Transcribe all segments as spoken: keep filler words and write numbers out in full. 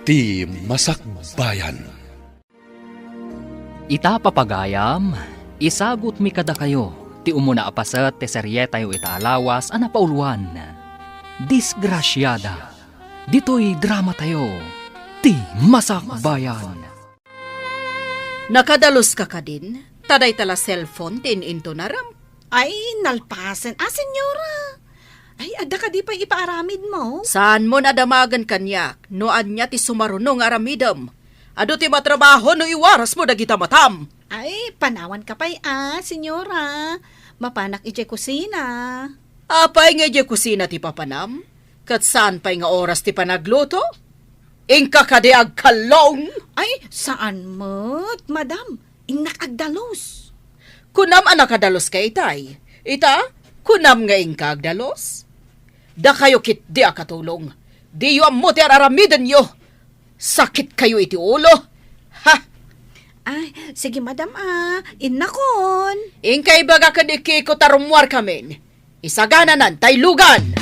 Ti Masakbayan. Ita, papagayam, isagutmi kadakayo ti umuna a paset ti serietayo ita a lawas a napauluan, Disgrasiada. Ditoy dramatayo, Ti Masakbayan. Nakadaluska kadin? Ta dayta la cellphone ti in-intunaram. Ay, nalpasen. Ah, senyora! Ay, adda kadi pay ipaaramidmo? Saanmon a damagen kaniak no ania ti sumaruno nga aramidem. Adu ti matrabaho no iwarasmo dagita matam. Ay, panawanka pay, ah, senyora. Mapanak idiay kusina. Apay nga idiay kusina ti papanam? Ket saan pay nga oras ti panagluto? Inka kadi agkallong? Ay, saan met, madam. Innak agdalus. Kunam a nakadaluska itay. Ita, kunam nga inka agdalus? Dakayo ketdi a katulong. Diyo ammo ti ar-aramidenyo. Sakitkayo iti ulo. Ha? Ay, sige, madam, ah. Innakon. Inka ibaga ken ni Kiko ta rummuarkamin. Isagananan tay lugan.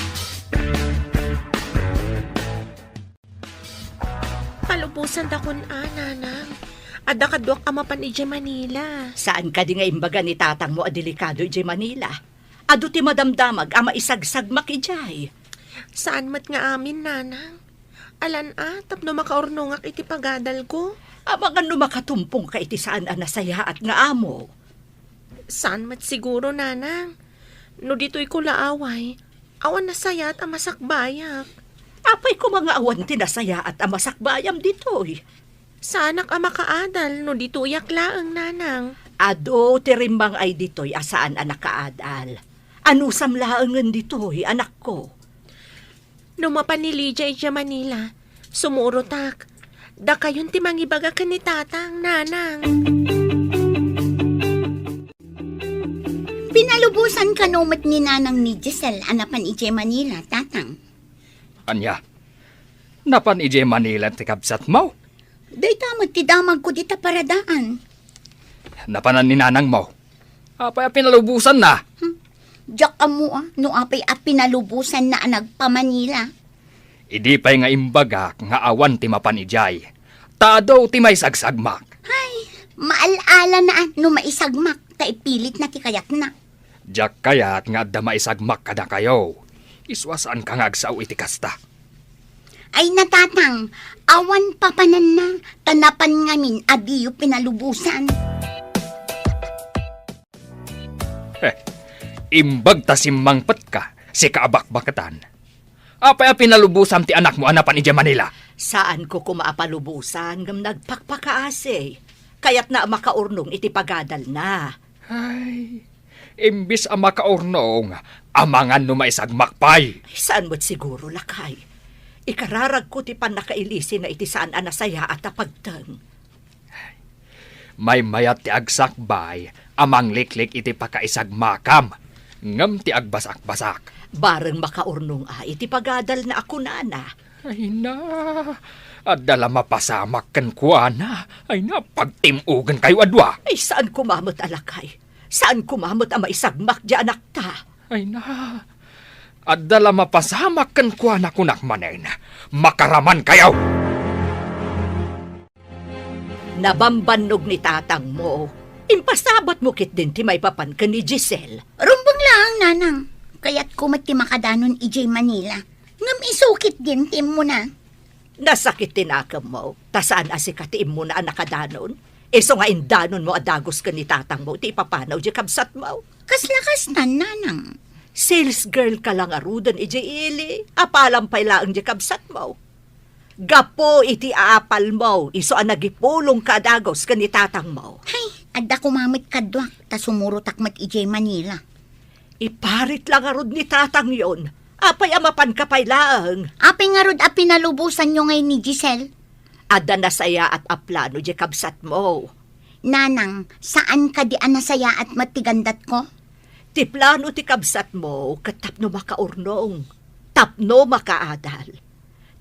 Palubosan dakon a, nanang. Adda kaduak a mapan idiay Manila. Saan kadi nga imbaga ni tatangmo a delikado idiay Manila? Adu ti madamdamag a maisagsagmak idiay. Saan met nga amin, nanang. Alan a, tapno makaurnongak iti pagadalko. Amangan no makatumpongka iti saan a nasayaat nga amo. Saan met siguro, nanang. No ditoyko la away, awan nasayaat a masakbayak. Apay koma nga awan ti nasayaat a masakbayam ditoy? Saanak a makaadal no ditoyak laeng, nanang. Adu ti rimmang-ay ditoy a saan a nakaadal. Anusam laengen ditoy, anakko. No mapan ni Lydia idiay Manila, sumurotak. Dakayon ti mangibaga ken ni tatang, nanang. Pinalubosan kano met ni nanang ni Giselle a napan idiay Manila, tatang. Ania? Napan idiay Manila ti kabsatmo? Dayta met ti damagko dita paradaan. Napanan ni nanangmo? Apay a pinalubosanna? Hmm. Diak ammo a no apay a pinalubosanna a nagpa-Manila. Idi pay nga imbagak nga awan ti mapan idiay, ta adu ti maisagsagmak. Ay, maal-ala na a no maisagmak, ta ipilitna ti kayatna. Diak kayat nga adda maisagmak kadakayo. Isu a saanka nga agsao iti kasta. Ay, natatang, awan papananna, ta napan ngamin a diyo pinalubosan. Eh, imbag ta simmangpetka, sika a bakbaketan. Apay a pinalubosam ti anakmo a napan idiay Manila? Saanko koma a palubosan ngem nagpakpakaasi. Kayatna a makaurnong iti pagadalna. Ay, imbis a makaurnong, amangan no maisagmak pay. Saan met siguro, lakay. Ikararagko ti pannakailisina iti saan a nasayaat a pagteng. Maymayat ti agsakbay a mangliklik iti pakaisagmakam, ngem ti agbasakbasak. Bareng makaurnong a iti pagadalna a kunana. Ay na, adda la mapasamak kenkuana. Ay na, pagtim-ogenkayo a dua. Ay, saan koma met a lakay. Saan koma met a maisagmak diay anakta. Ay na, adda la mapasamak kenkuana, kunak manen. Makaramankayo! Nabambannog ni tatangmo. Impasabatmo ketdin ti maipapan ken ni Giselle. Rumbeng laeng, nanang. Kayatko met ti makadanon idiay Manila. Ngem isu ketdin ti immuna. Nasakit ti nakemmo, ta saan a sika ti immuna a nakadanon. Isu nga indanonmo a dagus ken ni tatangmo ti ipapanaw diay kabsatmo. Kasla kastan, nanang. Sales girl ka la ngaruden idiay ili. Apalam pay laeng diay kabsatmo. Gapu iti aapalmo, isu a nagipulongka a dagus ken ni tatangmo. Hay, adda koma met kaduak, ta sumurotak met idiay Manila. Iparit la ngarud ni tatangyon. Apay a mapanka pay laeng? Apay ngarud a pinalubosanyo ngay ni Giselle? Adda nasayaat a plano diay kabsatmo. Nanang, saan kadi a nasayaat met ti gandatko? Ti plano ti kabsatmo ket tapno makaurnong, tapno makaadal.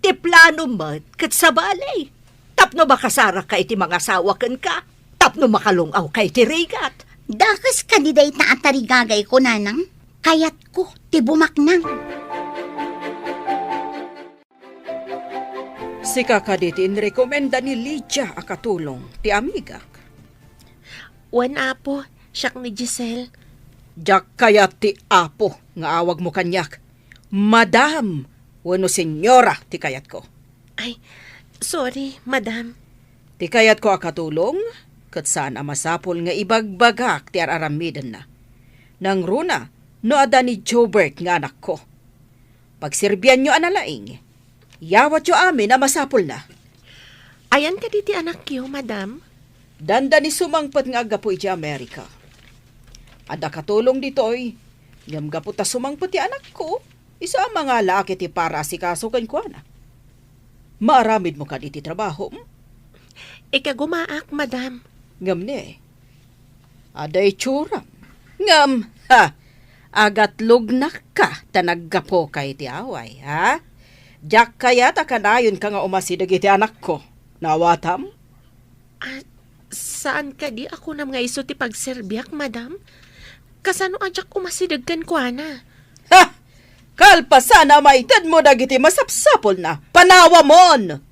Ti plano met ket sabali, tapno makasarakka iti mangasawa kenka, tapno makalung-awka iti rigat. Dakes kadi dayta a tarigagayko, nanang? Kayatko ti bumaknang. Sika kadi ti inrekomenda ni Lydia a katulong ti amigak? Wen, Apo, siak ni Giselle. Diak kayat ti Apo nga awagmo kaniak. Madam wenno Senyora ti kayatko. Ay, sorry, Madam. Ti kayatko a katulong, ket saan a masapul nga ibagbagak ti ar-aramidenna. Nangruna no adda ni Jobert nga anakko. Pagserbianyo a nalaing. Yawatyo amin a masapulna. Ayan kadi ti anakyo, Madam? Dandani sumangpet nga aggapu iti Amerika. Adda katulong ditoy, ngem gapu ta sumangpet ti anakko, isu a mangalaak iti paraasikaso kenkuana. Maaramidmo kadi ti trabahom? Ikagumaak, Madam. Ngem ni, adda itsuram. Ngem, ha, agatulognakka ta naggapuka iti away, ha? Diak kayat a kanayonka nga umasideg iti anakko. Naawatam? Ah, saan kadi a kunam nga isu ti pagserbiak, Madam? Kasano a diak umasideg kenkuana? Ha! Kalpasan a maitedmo dagiti masapsapulna, panawamon!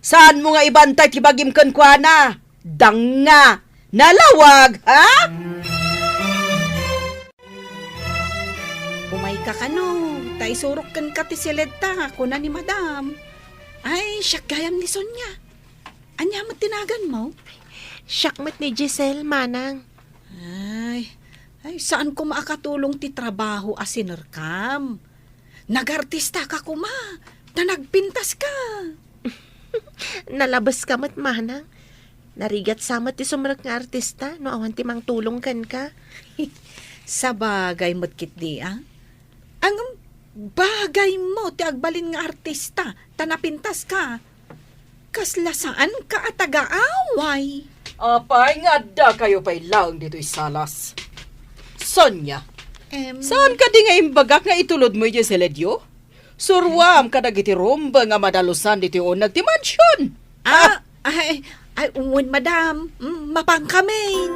Saanmo nga ibantay ti bagim kenkuana? Danga! Nalawag, ha? Umayka kano, ta isurok kenka ti siledta, kuna ni Madam. Ay, siak gayam ni Sonia. Ania met ti naganmo? Siak met ni Giselle, Manang. Ay, ay, saan koma a katulong ti trabaho a sinerkam. Nagartistaka koma, ta nagpintaska. Nalabeska met, Manang. Narigat sa met ti sumrek nga artista no awan ti mangtulong kenka. Sabagay met ketdi, a? Ngem, bagaymo ti agbalin nga artista, ta napintaska. Kasla saanka a tagaaway. Apay nga addakayo pay laeng ditoy salas? Sonia, Em. Saan kadi nga imbagak nga itulodmo idiay siledyo? Suroam kadagiti rumbeng a madalusan ditoy uneg ti mansion. Ah, ay, ay, wen, Madam. Mm, mapankamin.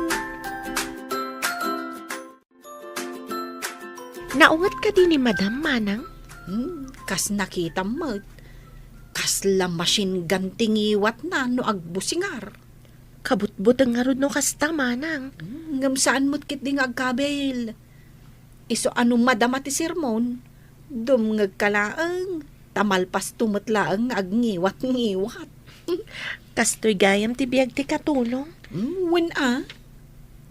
Naunget kadi ni Madam, Manang? Hmm, kas nakitam met. Kasla machine gun ti ngiwatna no agbusingar. Kabutbuteng ngarud no kasta, Manang. Hmm, ngem saan met ketdi nga agkabil. Isu a no madama ti sermon, dumngegka laeng, ta malpasto met laeng nga agngiwat-ngiwat. Kastoy gayam ti biag ti katulong? Hmm, wen a.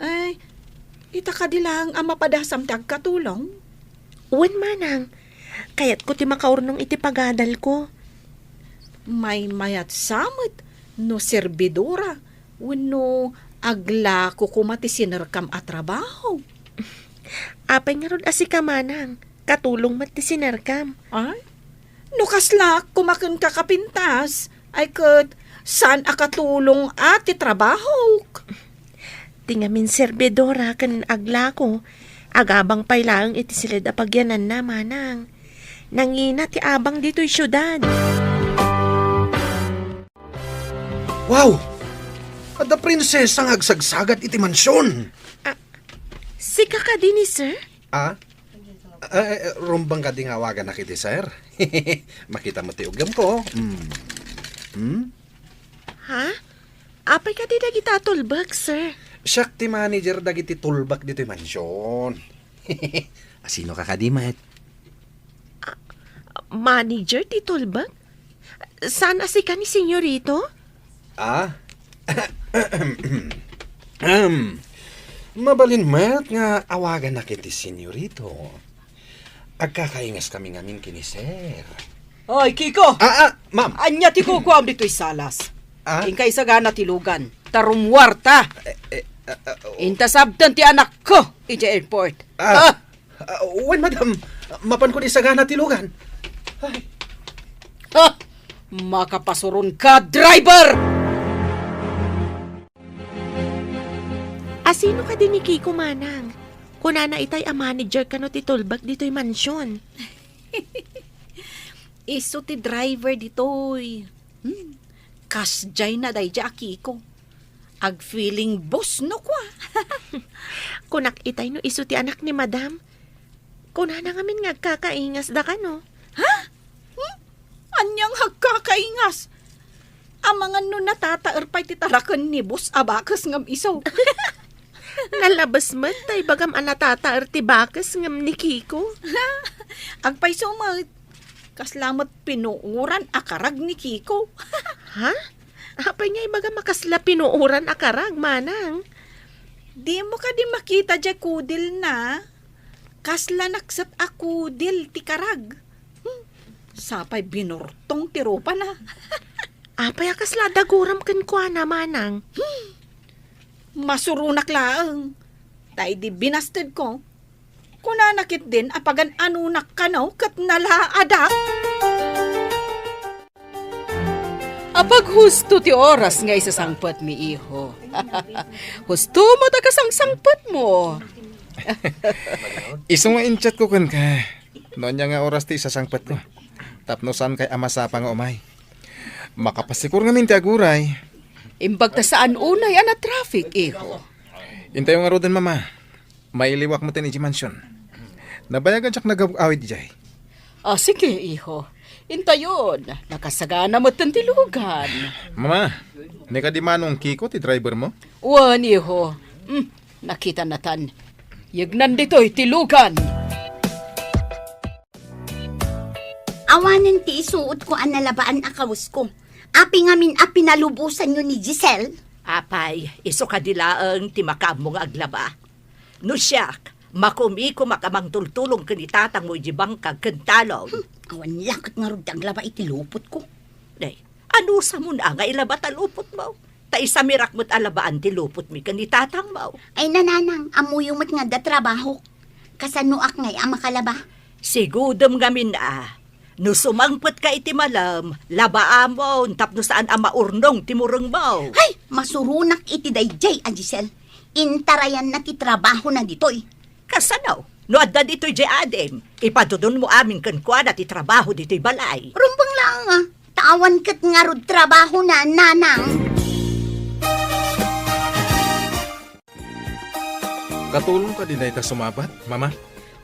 Ay, ita kadi laeng a mapadasam ti agkatulong? Wen, Manang. Kayatko ti makaurnong iti pagadalko. Maymayatsa met no serbidora wenno aglako koma ti sinerkam a trabaho. Apay ngarud a sika, Manang? Katulong met ti sinerkam. Ay, no kaslaak koma kenka kapintas, ay ket saan a katulong a ti trabahok. Ti ngamin serbidora ken aglako, agabang pay laeng iti siled a pagyananna, Manang. Nangina ti abang ditoy siudad. Wow! Adda prinsesa nga agsagsagad iti mansion. Ah, sika kadi ni, sir? Ah? Ah, eh, rumbeng kadi nga awaganak iti sir? Makita met ti uggamko. Hmm. Hmm? Ha? Apay kadi dagita a tulbek, sir? Siak ti manager dagiti tulbek ditoy mansion. Asinoka kadi met? Ah, manager ti tulbek? Saan a sika ni Senyorito? Ah? Ahem. Mabalin met nga awaganak iti Senyorito. Agkakaingaskami ngamin ken ni Sir. Oy, Kiko! Ah, ah, ma'am. Ania ti kukuam ditoy salas? Ah? Inka isagana ti lugan. Ta rummuarta. Eh, eh, ah, ah, oh. Inta sabten ti anakko iti airport. Ah. Ah! Ah, wen, madam. Mapanko isagana ti lugan. Ay. Ha! Makapasuronka, driver! Asino kadi ni Kiko, manang? Kunana itay a manager kano ti tulbek ditoy mansion. Isu ti driver ditoy. Hmm. Kasdiay na daydiay a Kiko. Agfeeling boss no kua. Kunak itay no isu ti anak ni madam. Kunana ngamin nga agkakaingas da kano. Ha? Hmm? Ania nga agkakaingas? Amangan no natataer pay ti taraken ni boss a bakes ngem isu. Nalabes met ta ibagam a natataer ti bakes ngem ni Kiko. Agpayso met, kasla met pinuoran a karag ni Kiko. Ha? Apay nga ibagam a kasla pinuoran a karag, manang? Dimo kadi makita diay kudilna? Kasla nakset a kudil ti karag. Hmm, sapay binortong ti rupana. Apay a kasla daguram kenkuana, manang? Hmm, masuronak laeng. Ta idi binastedko, kunana ketdin a pagan-anonak kano ket nalaadak. Apag husto ti oras nga isasangpetmi, iho. Husto met a kasangsangpetmo. Isu nga in-chatko kenka no ania nga oras ti isasangpetko. Tapno saankay a masapa nga umay. Makapasikor ngamin ti aguray. Imbag ta saan unay a na-traffic, iho. Intayo ngaruden, Mama. Mailiwak metten idiay mansion. Nabayagan diak nagaw-awid idiay. Ah, sige, iho. Intayon, nakasagana metten ti lugan. Mama, ni kadi Manong Kiko ti driver mo? Wen, iho. Hmm, nakita natan. Yegnan ditoy ti lugan. Awanen ti isuotko a nalabaan a kawesko. Apay ngamin a pinalubosanyo ni Giselle? Apay, isu kadi laeng ti makaammo nga aglaba. No siak, makumikumak a mangtultulong ken ni tatangmo idiay bangkag ken talon. Hmm, awan la ket ngarud ti aglaba iti lupotko. Nay, anusamon a nga ilaba ta lupotmo? Ta isamirak met a labaan ti lupotmi ken ni tatangmo. Ay, nanang, ammoyo met nga adda trabahok. Kasanoak ngay a makalaba? Sigudem ngamin a, no sumangpetka iti malem, labaamon tapno saan a maurnong ti murengmo. Hay, masuronak iti daydiay a Giselle. Intarayanna ti trabahona ditoy. Kasano? No adda ditoy diay adim, ipadudonmo amin kenkuana ti trabaho ditoy balay. Rumbeng laeng a, ta awan ket ngarud trabahona, nanang. Katulong kadi dayta sumabat, Mama?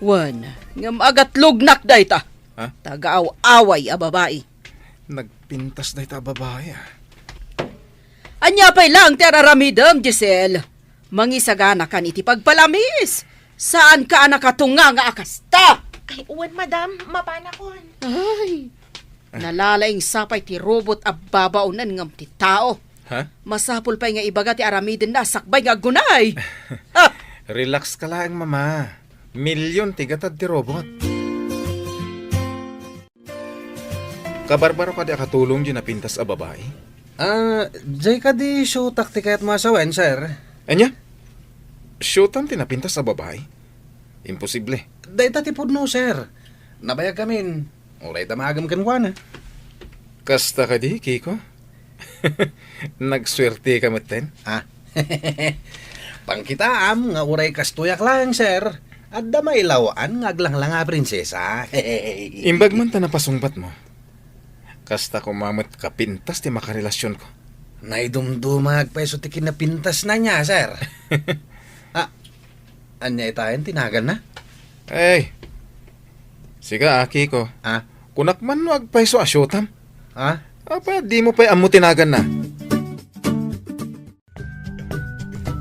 Wen, ngem agatlognak dayta. Ha? Taga-aw-away a babai. Nagpintas dayta a babai, ah. Ania pay laeng ti ar-aramidem, Giselle? Mangisaganakan iti pagpalamis. Saanka a nakatunga nga a kasta. Ay, wen, madam, mapanakon. Ay, nalalaing sapay ti robot a babaonen ngem ti tao. Ha? Masapul pay nga ibaga ti aramidenna a sakbay nga aggunay. Ah! Relax ka laeng, Mama. Milyon ti gatad ti robot. Kabarbaro kadi a katulong diay napintas a babai? Ah, diay kadi siotak ti kayatmo a sawen, sir? Ania? Siotam ti napintas a babai? Imposible. Dayta ti pudno, sir. Nabayag kamin. Uray damagem kenkuana. Kasta kadi, Kiko? Nagsuerteka metten? Ha? Pangkitaam nga uray kastoyak laeng, sir. Adda mailaw-an nga aglanglanga a prinsesa. Imbag man ta napasungbatmo. Kasta koma met kapintas ti makarelasionko. Naidumduma agpayso ti kinapintasna nia, sir. Ah, ania itayen ti naganna? Ay, sika, a, Kiko. Ah? Kunak man no agpayso a siotam. Ah? Apa, dimo pay ammo ti naganna?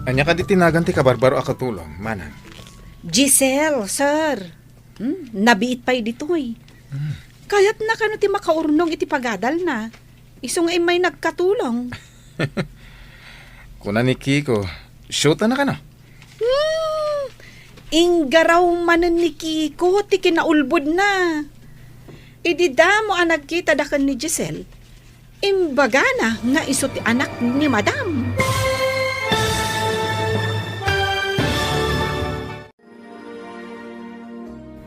Ania kadi ti nagan ti kabarbaro a katulong, manang? Giselle, sir. Hmm, nabiit pay ditoy. Hmm. Kayatna kano ti makaurnong iti pagadalna. Isu nga immay nagkatulong. Kuna ni Kiko, shootana kano? Hmm, inggaraw manen ni Kiko ti kinaulbodna. Idi damo a nagkita daken ni Giselle, imbagana nga isu ti anak ni Madam.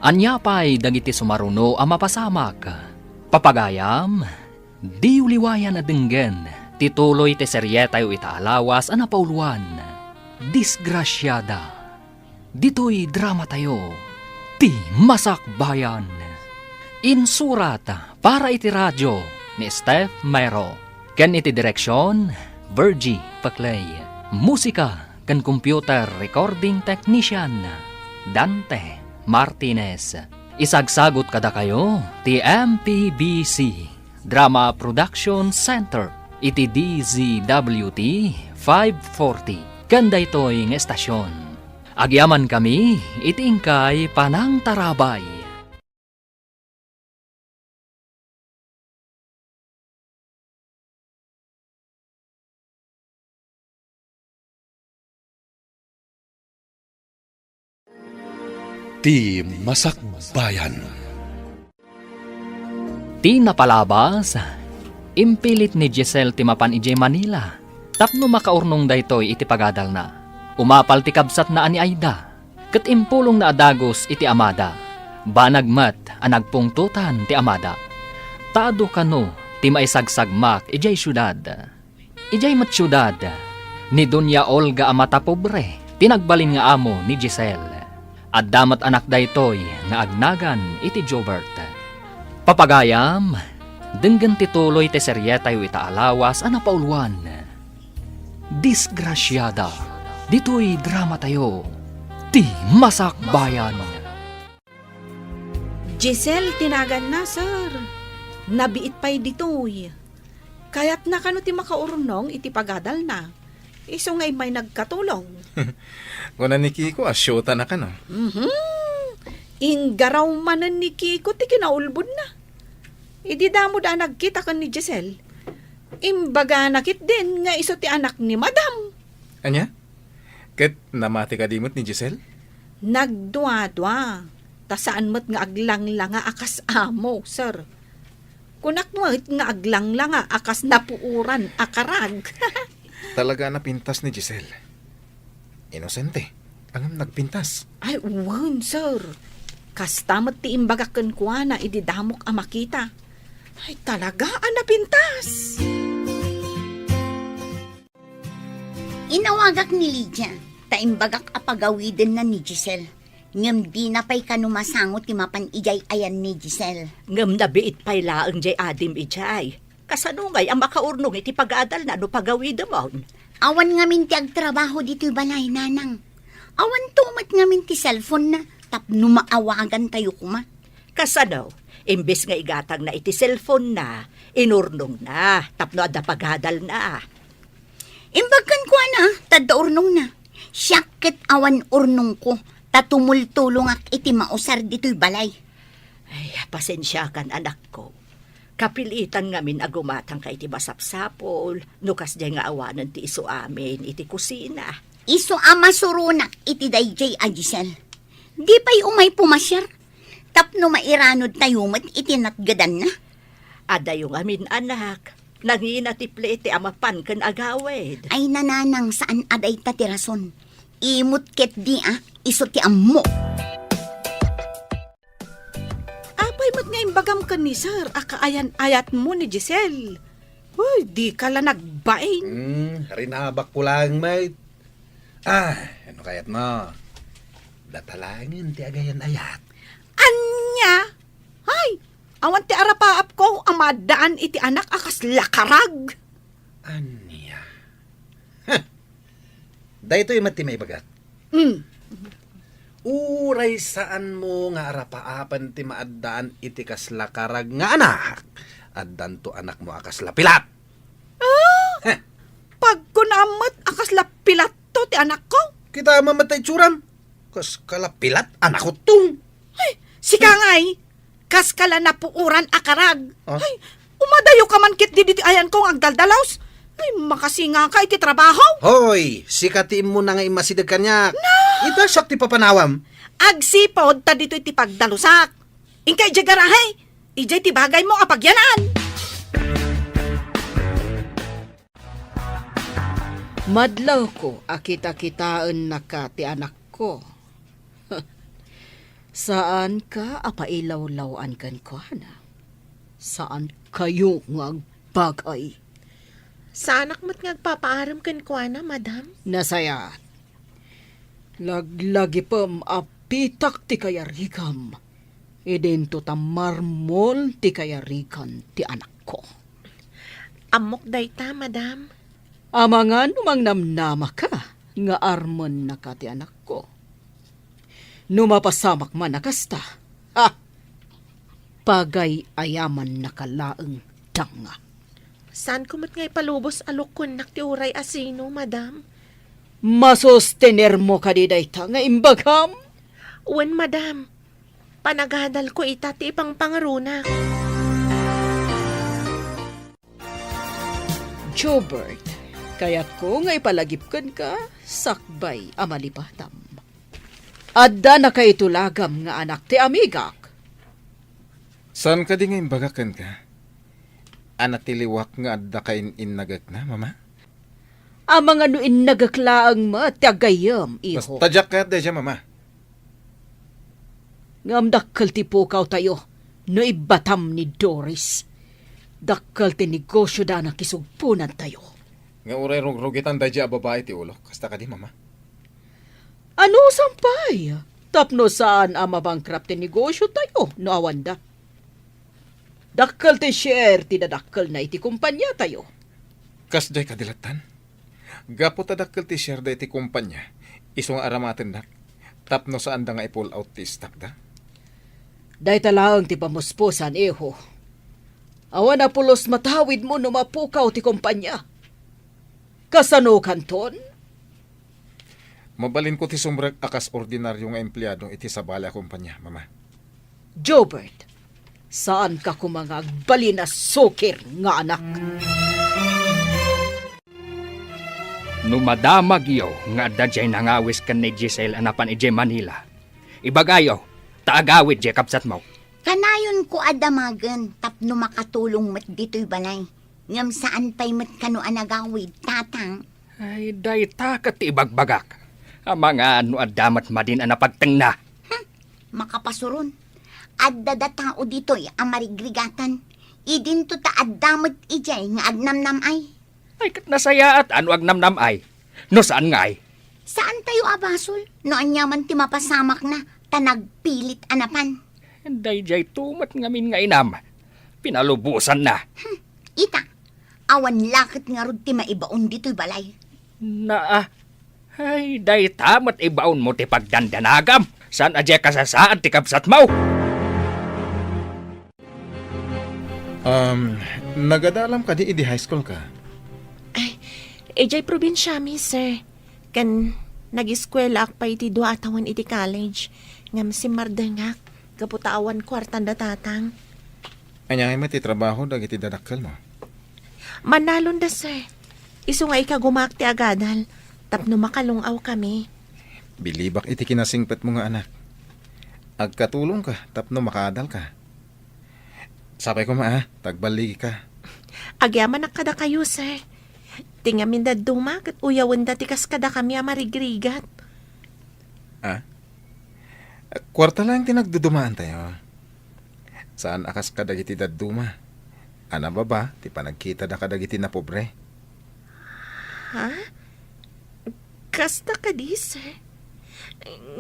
Ania pay dagiti sumaruno a mapasamak? Papagayam, diyo liwayan a denggen ti tuloy ti serietayo ita a lawas a napauloan, Disgrasiada. Ditoy dramatayo, Ti Masakbayan. Insurat para iti radio ni Steph Mero, ken iti direksion, Virgie Paclay. Musika ken computer recording technician, Dante Martinez. Isagsagut kadakayo ti M P B C Drama Production Center. Iti D Z W T five forty, ken daytoy nga estasion, agyamankami iti inkay panangtarabay. Ti Masakbayan. Ti napalabas, impilit ni Giselle ti mapan idiay Manila tapno makaurnong daytoy iti pagadalna. Umapal ti kabsatna a ni Aida, ket impulongna a dagus iti amada. Banag met a nagpungtotan ti amada, ta adu kano ti maisagsagmak idiay siudad. Idiay met siudad, ni Doña Olga a mata pobre ti nagbalin nga amo ni Giselle. Adda met anak daytoy nga agnagan iti Jobert. Papagayam, denggen ti tuloy ti serietayo ita a lawas a napauluan, Disgrasiada. Ditoy dramatayo, Ti Masakbayan. Giselle ti naganna, sir. Nabiit pay ditoy. Kayatna kano ti makaurnong iti pagadalna. Isu nga immay nagkatulong. Kuna ni Kiko a siyota na kano. Mhm. Inggaraw manen ni Kiko ti kinaulbodna. Idi damo da nagkita ken ni Giselle, imbagana ketdin nga isu ti anak ni Madam. Ania? Ket namati kadi met ni Giselle? Nagduadua, ta saan met nga aglanglanga a kas amo, sir. Kunak met nga aglanglanga a kas napuoran a karag. Talaga a napintas ni Giselle. Inosente, ngem nagpintas. Ay, wen, sir. Kasta met ti imbagak kenkuana idi damok a makita. Ay, talaga a napintas. Inawagak ni Lydia, ta imbagak a pagawidenna ni Giselle. Ngem dina pay kano masango ti mapan idiay ayan ni Giselle. Ngem nabiit pay laeng diay adim idiay. Kasano ngay a makaurnong iti pagadalna no pagawidemon? Awan ngamin ti agtrabaho ditoy balay, nanang. Awanto met ngamin ti cellphone-na tapno maawagantayo koma. Kasano? Imbes nga igatangna iti cellphone-na, inurnongna tapno adda pagadalna. Imbag kenkuana, ta adda urnongna. Siak ket awan urnongko, ta tumultulongak iti mausar ditoy balay. Ay, pasensiakan, anakko. Kapilitan ngamin a gumatangka iti masapsapul, no kasdiay nga awanen ti isu amin iti kusina. Isu a masuronak iti daydiay a Giselle. Di pay umay pumasiar, tapno mairanodtayo met iti natgedanna. Adayo ngamin, anak, nangina ti plete a mapan ken agawid. Ay, nanang, saan a dayta ti rason. Imot ketdi a, isu ti ammo. Apay met nga imbagam ken ni Sir a kaayan-ayatmo ni Giselle? Uy, dika la nagbain. Hmm, rinabakko laeng met. Ah, ano kayat mo? Data laengen ti agayan-ayat. Ania? Hay, awan ti arapaapko a maaddaan iti anak a kasla karag. Ania? Huh! Daytoy met ti maibagak. Hmm. Uray saanmo nga arapaapan ti maaddaan iti kasla karag nga anak, addanto anakmo a kasla pilat. Ah! Heh. Pagkunam met a kasla pilatto ti anakko? Kita man met ta itsuram. Kas kala pilat, anakko tong. Ay, sika ngay, kas kala napuoran a karag. Ah? Ay, umadayo ka man ketdi ditoy ayanko nga agdaldalos. Ay, makasinga ka iti trabaho. Hoy, sika ti immuna nga immasideg kaniak. Na! Ita siak ti papanawam. Agsipod ta ditoy ti pagdalusak. Inkay idiay garahe, idiay ti bagaymo a pagyanan. Madlawko a kitakitaennaka ti anakko. Saanka a pailawlaw-an kenkuana. Saankayo nga agbagay. Saanak met nga agpapaarem kenkuana, madam. Nasayaat. Laglagipem a pitak ti kayarigam. Idinto ta marmol ti kayarigan ti anakko. Ammok dayta, madam. Amangan no mangnamnamaka nga armennaka ti anakko. No mapasamak man a kasta, ha! Pagay-ayamannaka laeng danga. Saanko met nga ipalubos a lukkonnak ti uray asino, madam. Masostenermo kadi dayta nga imbagam? Wen, madam. Panagadalko ita ti ipangpangaronak. Jobert, kayatko nga ipalagip kenka sakbay a malipatam. Adda nakaitulagam nga anak ti amigak. Saan kadi nga imbagak kenka? A natiliwak nga adda kain-innagekna, Mama? Amangan no innagek laeng met ti aggayyem, iho. Basta diak kayat daydiay, Mama. Ngem dakkel ti pukawtayo no ibbatam ni Doris. Dakkel ti negosioda a nakisugponantayo. Nga uray rugrugitan daydiay a babai ti ulok, kasta kadi, Mama? Anusan pay, tapno saan a mabankrupt ti negosiotayo no awanda. Dakkel ti share ti dadakkelna iti kompaniatayo. Kasdiay kadi lattan? Gapu ta dakkel ti shareda iti kompania, isu nga aramatennak, tapno saanda nga i-pull out ti stockda. Dayta laeng ti pamuspusan, iho. Awan a pulos matawidmo no mapukaw ti kompania. Kasano kanton? Mabalinko ti sumrek a kas ordinaryo nga empleado iti sabali a kompania, Mama. Jobert, saanka koma nga agbalin a sukir nga anak. No madamagyo nga adda diay nangawis ken ni Giselle a napan idiay Manila, ibagayo, ta agawid diay kabsatmo. Kanayonko a damagen tapno makatulong met ditoy balay. Ngem saan pay met kano a nagawid, Tatang? Ay, dayta ket ti ibagbagak. Amangan no adda met madin a napagtengna. Hmm, makapasuron. Adda da tao ditoy a marigrigatan. Idinto ta adda met idiay nga agnamnam-ay. Ay, ket nasayaat a no agnamnam-ay. No saan ngay? Saan tayo a basol? No aniaman ti mapasamakna, ta nagpilit a napan. Daydiay tumet ngamin nga inam. Pinalubosanna. Hmm, ita, awan laket ngarud ti maibaon ditoy balay. Naa. Ay, dayta met ibaonmo ti pagdandanagam. Saan a diay kasasaad ti kabsatmo? Um, nagadalam kadi idi high school ka? Ay, idiay probinsiami, sir. Ken nagiskuelaak pay iti dua a tawen iti college. Ngem simmardengak, gapu ta awan kuartan da Tatang. Ania ngay met ti trabaho dagiti dadakkelmo? Manalonda, sir. Isu nga ikagumaak ti agadal, tapno makalung-aw kami. Bilibak iti kinasingpetmo nga anak. Agkatulongka tapno makaadalka. Sapay koma, a, ta agballigika. Agyamanak kadakayo, sir. Ti ngamin dadduma ket uyawenda ti kas kadakami a marigrigat. A? Kuarta laeng ti nagdudumaantayo. Saan a kas kadagiti dadduma a nababa ti panagkitada kadagiti napobre. Ha? Kasta kadi, sir?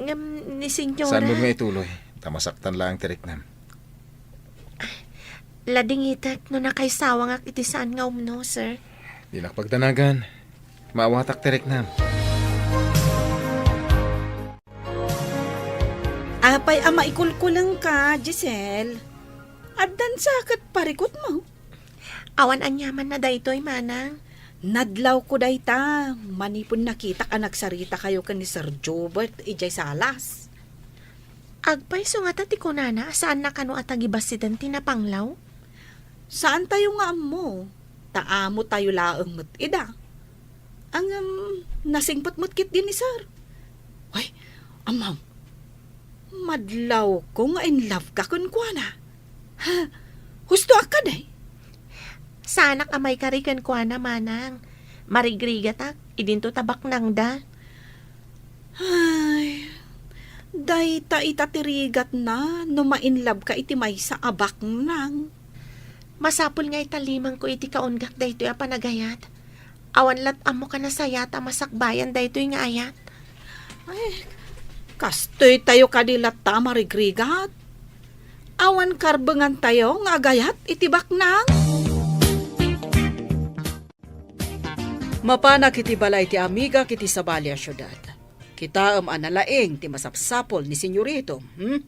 Ngem ni Senyora... Saan mo nga ituloy, ta masaktan laeng ti riknam. Ladingitek no nakaisawangak iti saan nga umno, sir. Dinak pagdanagan. Maawatak ti riknam. Apay a maikulkulengka, Giselle? Addan sa ket parikutmo? Awan aniaman na daytoy, manang. Nadlawko dayta, manipud nakitak a nagsaritakayo ken ni Sir Jobert idiay salas. Agpayso ngata ti kunana a saanna kano a tagibassiten ti napanglaw? Saantayo nga ammo, ta amotayo laeng met ida. Ngem, nasingpet met ketdi ni Sir. Ay, amam, madlawko nga in love ka kenkuana. Ha? Husto a kadi? Saanak a maikari kenkuana, manang. Marigrigatak, idinto ta baknangda. Ay, dayta ita ti rigatna no ma-in love ka iti maysa a baknang. Masapul nga itallimanko iti kaunggak daytoy a panagayat. Awan lat ammok a nasayaat a masakbayan daytoy nga ayat. Ay, kastoy tayo kadi latta a marigrigat. Awan karbengan tayo nga agayat iti baknang. Mapanak iti balay ti amigak iti sabali a siudad. Kitaem a nalaing ti masapsapul ni senyorito, hmm?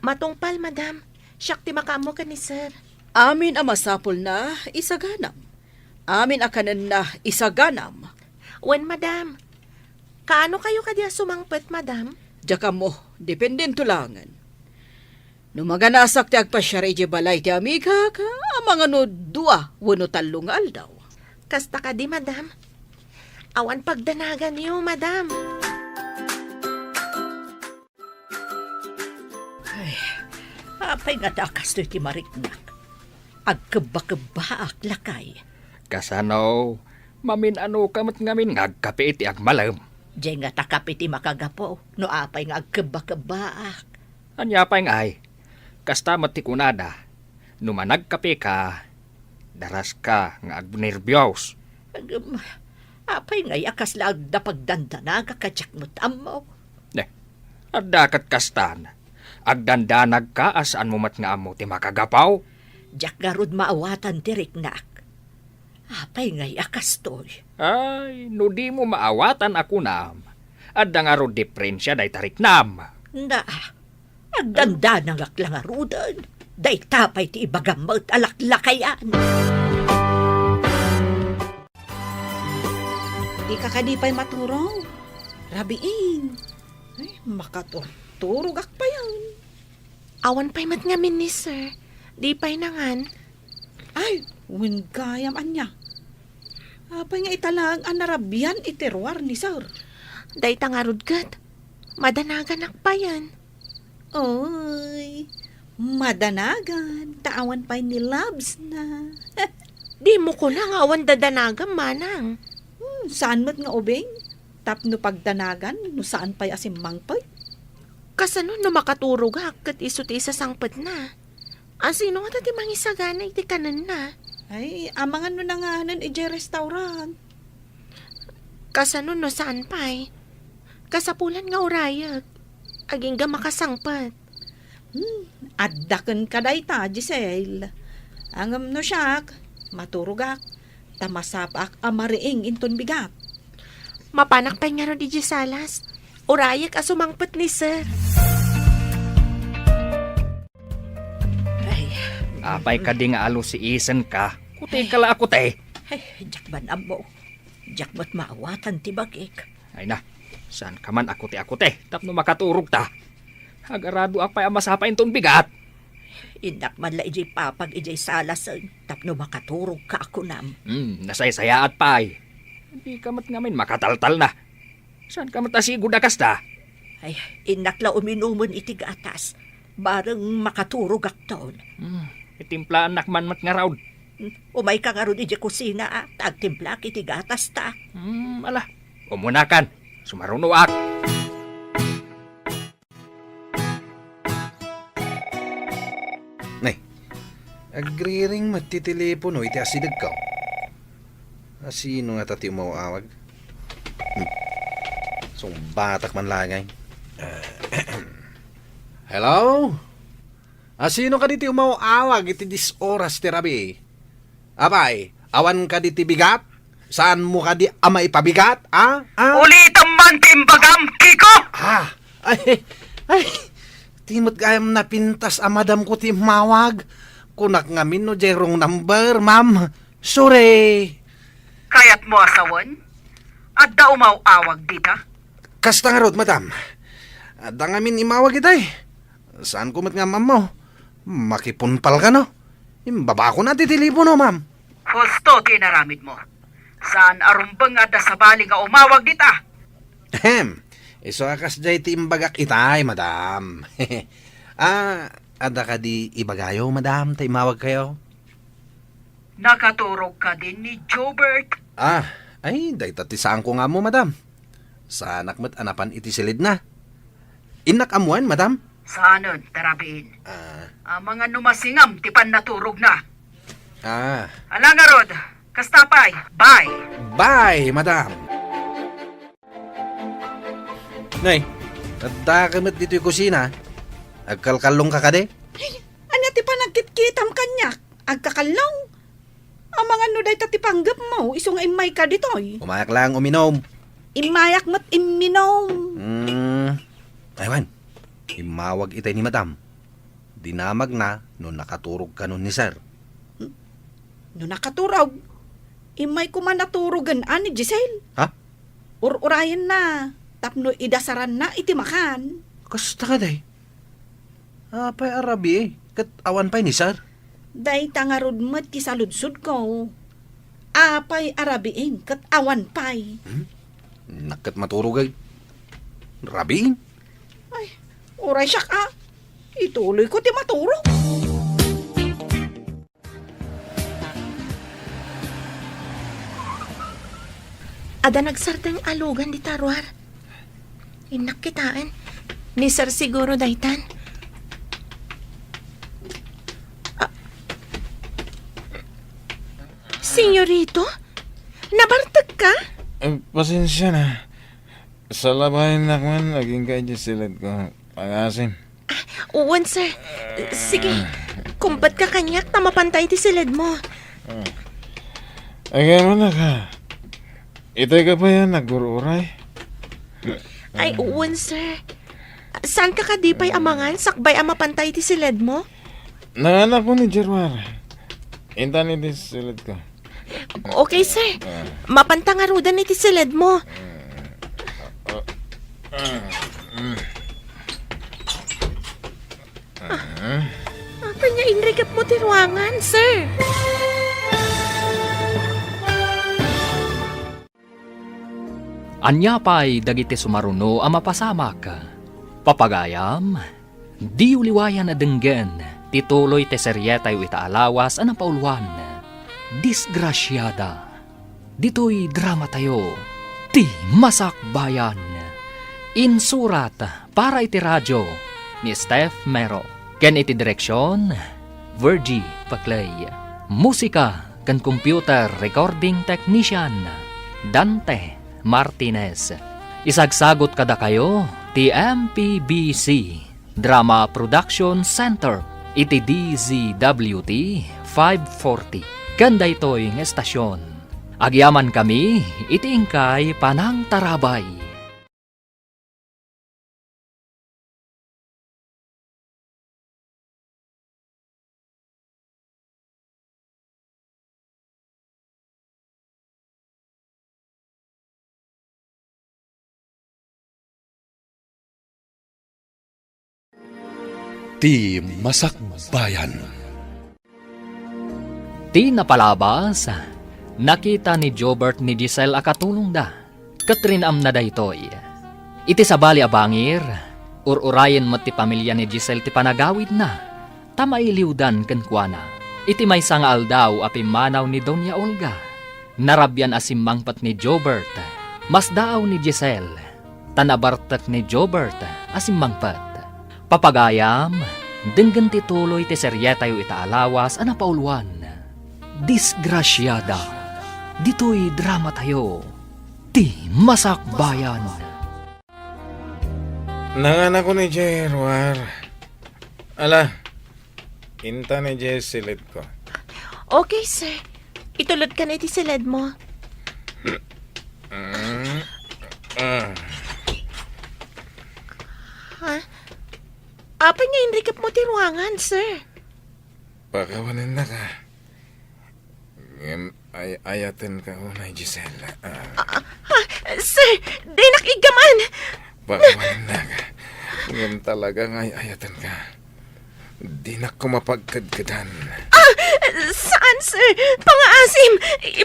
Matungpal, madam. Siak ti makaammo ken ni sir. Amin a masapulna, isaganam. Amin a kanenna, isaganam. Wen, madam. Kaano kayo kadi a sumangpet, madam? Diak ammo, dependento laengen. No maganasak ti agpasiar idiay balay ti amigak, amangan no dua wenno tallo nga aldaw. Kasta kadi, madam. Awan pagdanaganyo, madam. Ay, apay nga ta kastoy ti mariknak? Agkebba-kebbaak, lakay. Kasano? Mamin-anoka met ngamin nga agkape iti agmalem? Diay nga ta kape ti makagapu, no apay nga agkebba-kebbaak. Ania pay ngay? Kasta met ti kunada, no managkapeka, daraska nga agnerbios. Agem, apay ngay a kasla agda pagdandanagak a diak met ammo? Ne, adda ket kastan. Agdandanagka a saanmo met nga ammo ti makagapu? Diak ngarud maawatan ti riknak. Apay ngay a kastoy? Ay, no dimo maawatan a kunam, adda ngarud diferensia dayta riknam. Na, agdandanagak la ngaruden. Dayta pay ti ibagam met a laklakayan. Dika kadi pay maturog? Rabiin. Ay, makaturturogak payen. Awan pay met ngamin ni sir. Di pay nangan. Ay, wen gayam ania. Apay nga ita laeng a narabian iti ruar ni sir? Dayta ngarud ket, madanaganak payen. Oy, madanagan, ta awan pay ni loves na. Dimo kuna nga awan dadanagam, manang. Hmm, saan met nga ubing? Tapno pagdanagan no saan pay a simmangpet? Kasano no makaturogak ket isu ti isasangpetna? Asino ngata ti mangisagana iti kanenna? Ay, amangan no nanganen idiay restaurant. Kasano no saan pay? Kasapulan nga urayek. Agingga makasangpet. Hmm, adda kenka dayta, Giselle. Ngem no siak, maturogak, ta masapaak a mariing inton bigat. Mapanak pay ngarud idiay salas. Urayek a sumangpet ni sir. Ay. Apay kadi nga alusiisenka? Kuteka la a kute. Ay, diak man ammo. Diak met maawatan ti bagik. Ay na, saanka man a kute-akute tapno makaturogta. Agaradoak pay a masapa inton bigat. Innak man la idiay papag idiay salasen tapno makaturogka a kunam. Hmm, nasaysayaat pay. Dika met ngamin makataltalna. Saanka met a sigud a kasta? Ay, innak la uminumen iti gatas. Bareng makaturogakton. Hmm, itimplaannak man met ngarud. Umayka ngarud idiay kusina, a, ta agtimplaak iti gatasta. Hmm, ala, umunakan. Sumarunoak. Nay, agriring met ti telepono iti asidegko. Asino ngata ti umaw-awag? Hmm. Sungbatak man laeng. Hello? Asino kadi ti umaw-awag iti dies oras ti rabii? Apay, awan kadi ti bigat? Saanmo kadi a maipabigat? A? A? Ulitem man ti imbagam, Kiko! A? Ay, ay, ti met gayam napintas a madamko ti immawag. Kunak ngamin no diay wrong number, ma'am. Sorry. Kayatmo a sawen? Adda umaw-awag dita? Kasta ngarud, madam. Adda ngamin immawag itay. Saanko met nga ammo. Makipunpal kano? Imbabakon ti telepono, ma'am. Husto ti inaramidmo. Saan a rumbeng nga adda sabali nga umawag dita? Ahem. Isu a kasdiay ti imbagak itay, madam. A, adda kadi ibagayo, madam, ta immawagkayo? Nakaturog kadi ni Jobert? A, ay, dayta ti saanko nga ammo, madam. Saanak met a napan iti silidna. Innak ammoen, madam? Saanen, ta rabiin. A. Amangan no masingam ti pannaturogna. A. Ala ngarud, kasta pay. Bye. Bye, madam. Nay, addaka met ditoy kusina. Agkalkallongka kadi? Ay, ania ti panagkitkitam kaniak? Agkakallong? Amangan no dayta ti panggepmo, isu nga immayka ditoy. Umayak laeng uminom. Immayak met imminom. Hmm. Ay, wen. Immawag itay ni madam. Dinamagna no nakaturog kano ni sir. No nakaturog, immay koma naturogen a ni Giselle. Ha? Ur-urayenna tapno idasaranna iti makan. Kasta kadi? Apay a rabii ket awan pay ni Sir? Dayta ngarud met ti saludsodko. Apay a rabii ket awan pay? Hmm? Nak ket maturog ay rabii? Ay, uray siak a. Ituloyko ti maturog. Adda nagsardeng a lugan dita ruar. Innak kitaen. Ni Sir siguro daytan. Ah. Senyorito? Nabartek ka? Eh, pasensia na. Salabayennak man, agingga iti siledko. Pangasim. Ah, wen, sir. Sige, kumpet ka kaniak ta mapanta iti siledmo. Ay, kaya man ka. Itay ka pa yan, naggur-uray. Ay, wen, sir. Saan ka kadi pay amangan, sakbay a mapanta iti siledmo? Nanganak ko ni Gerwar. Intan iti siledko. Okay, sir. Mapanta ngaruden iti siledmo. Apay nga inrikepmo ti ruangan, sir? Ania pay dagiti sumaruno a mapasamak? Papagayam, diyo liwayan a denggen ti tuloy ti serietayo ita a lawas a napauluan, Disgrasiada. Ditoy dramatayo, Ti Masakbayan. Insurat para iti radio ni Steph Mero. Ken iti direksion, Virgie Paclay. Musika ken computer recording technician, Dante Martinez. Isagsagut kadakayo ti M P B C Drama Production Center iti D Z W T five forty. Ken daytoy nga estasion, agyamankami iti inkay panangtarabay. Ti Masakbayan. Ti napalabas, nakita ni Jobert ni Giselle a katulongda, ket rin-amna daytoy. Iti sabali a bangir, ur-urayen met ti pamilya ni Giselle ti panagawidna, ta mailiwdan kenkuana. Iti maysa nga aldaw a pimmanaw ni Doña Olga, narabian a simmangpet ni Jobert. Masdaaw ni Giselle, ta nabartek ni Jobert a simmangpet. Papagayam, denggen ti tuloy ti serietayo ita a lawas a napauluan, Disgrasiada. Ditoy dramatayo, Ti Masakbayan. Nanganakon idiay ruar. Ala, intan idiay siledko. Okay, sir. Itulodkan iti siledmo. Mm, ah. Ha? Apay nga inrikepmo ti ruangan, sir? Pakawanennaka. Ngem ay-ayatenka unay, Giselle. Ah. Ah, ah, sir, dinak iggaman. Pakawanennaka. Ngem talaga nga ay-ayatenka. Dinak koma pagkedkedan. Ah, saan, sir? Pangaasim!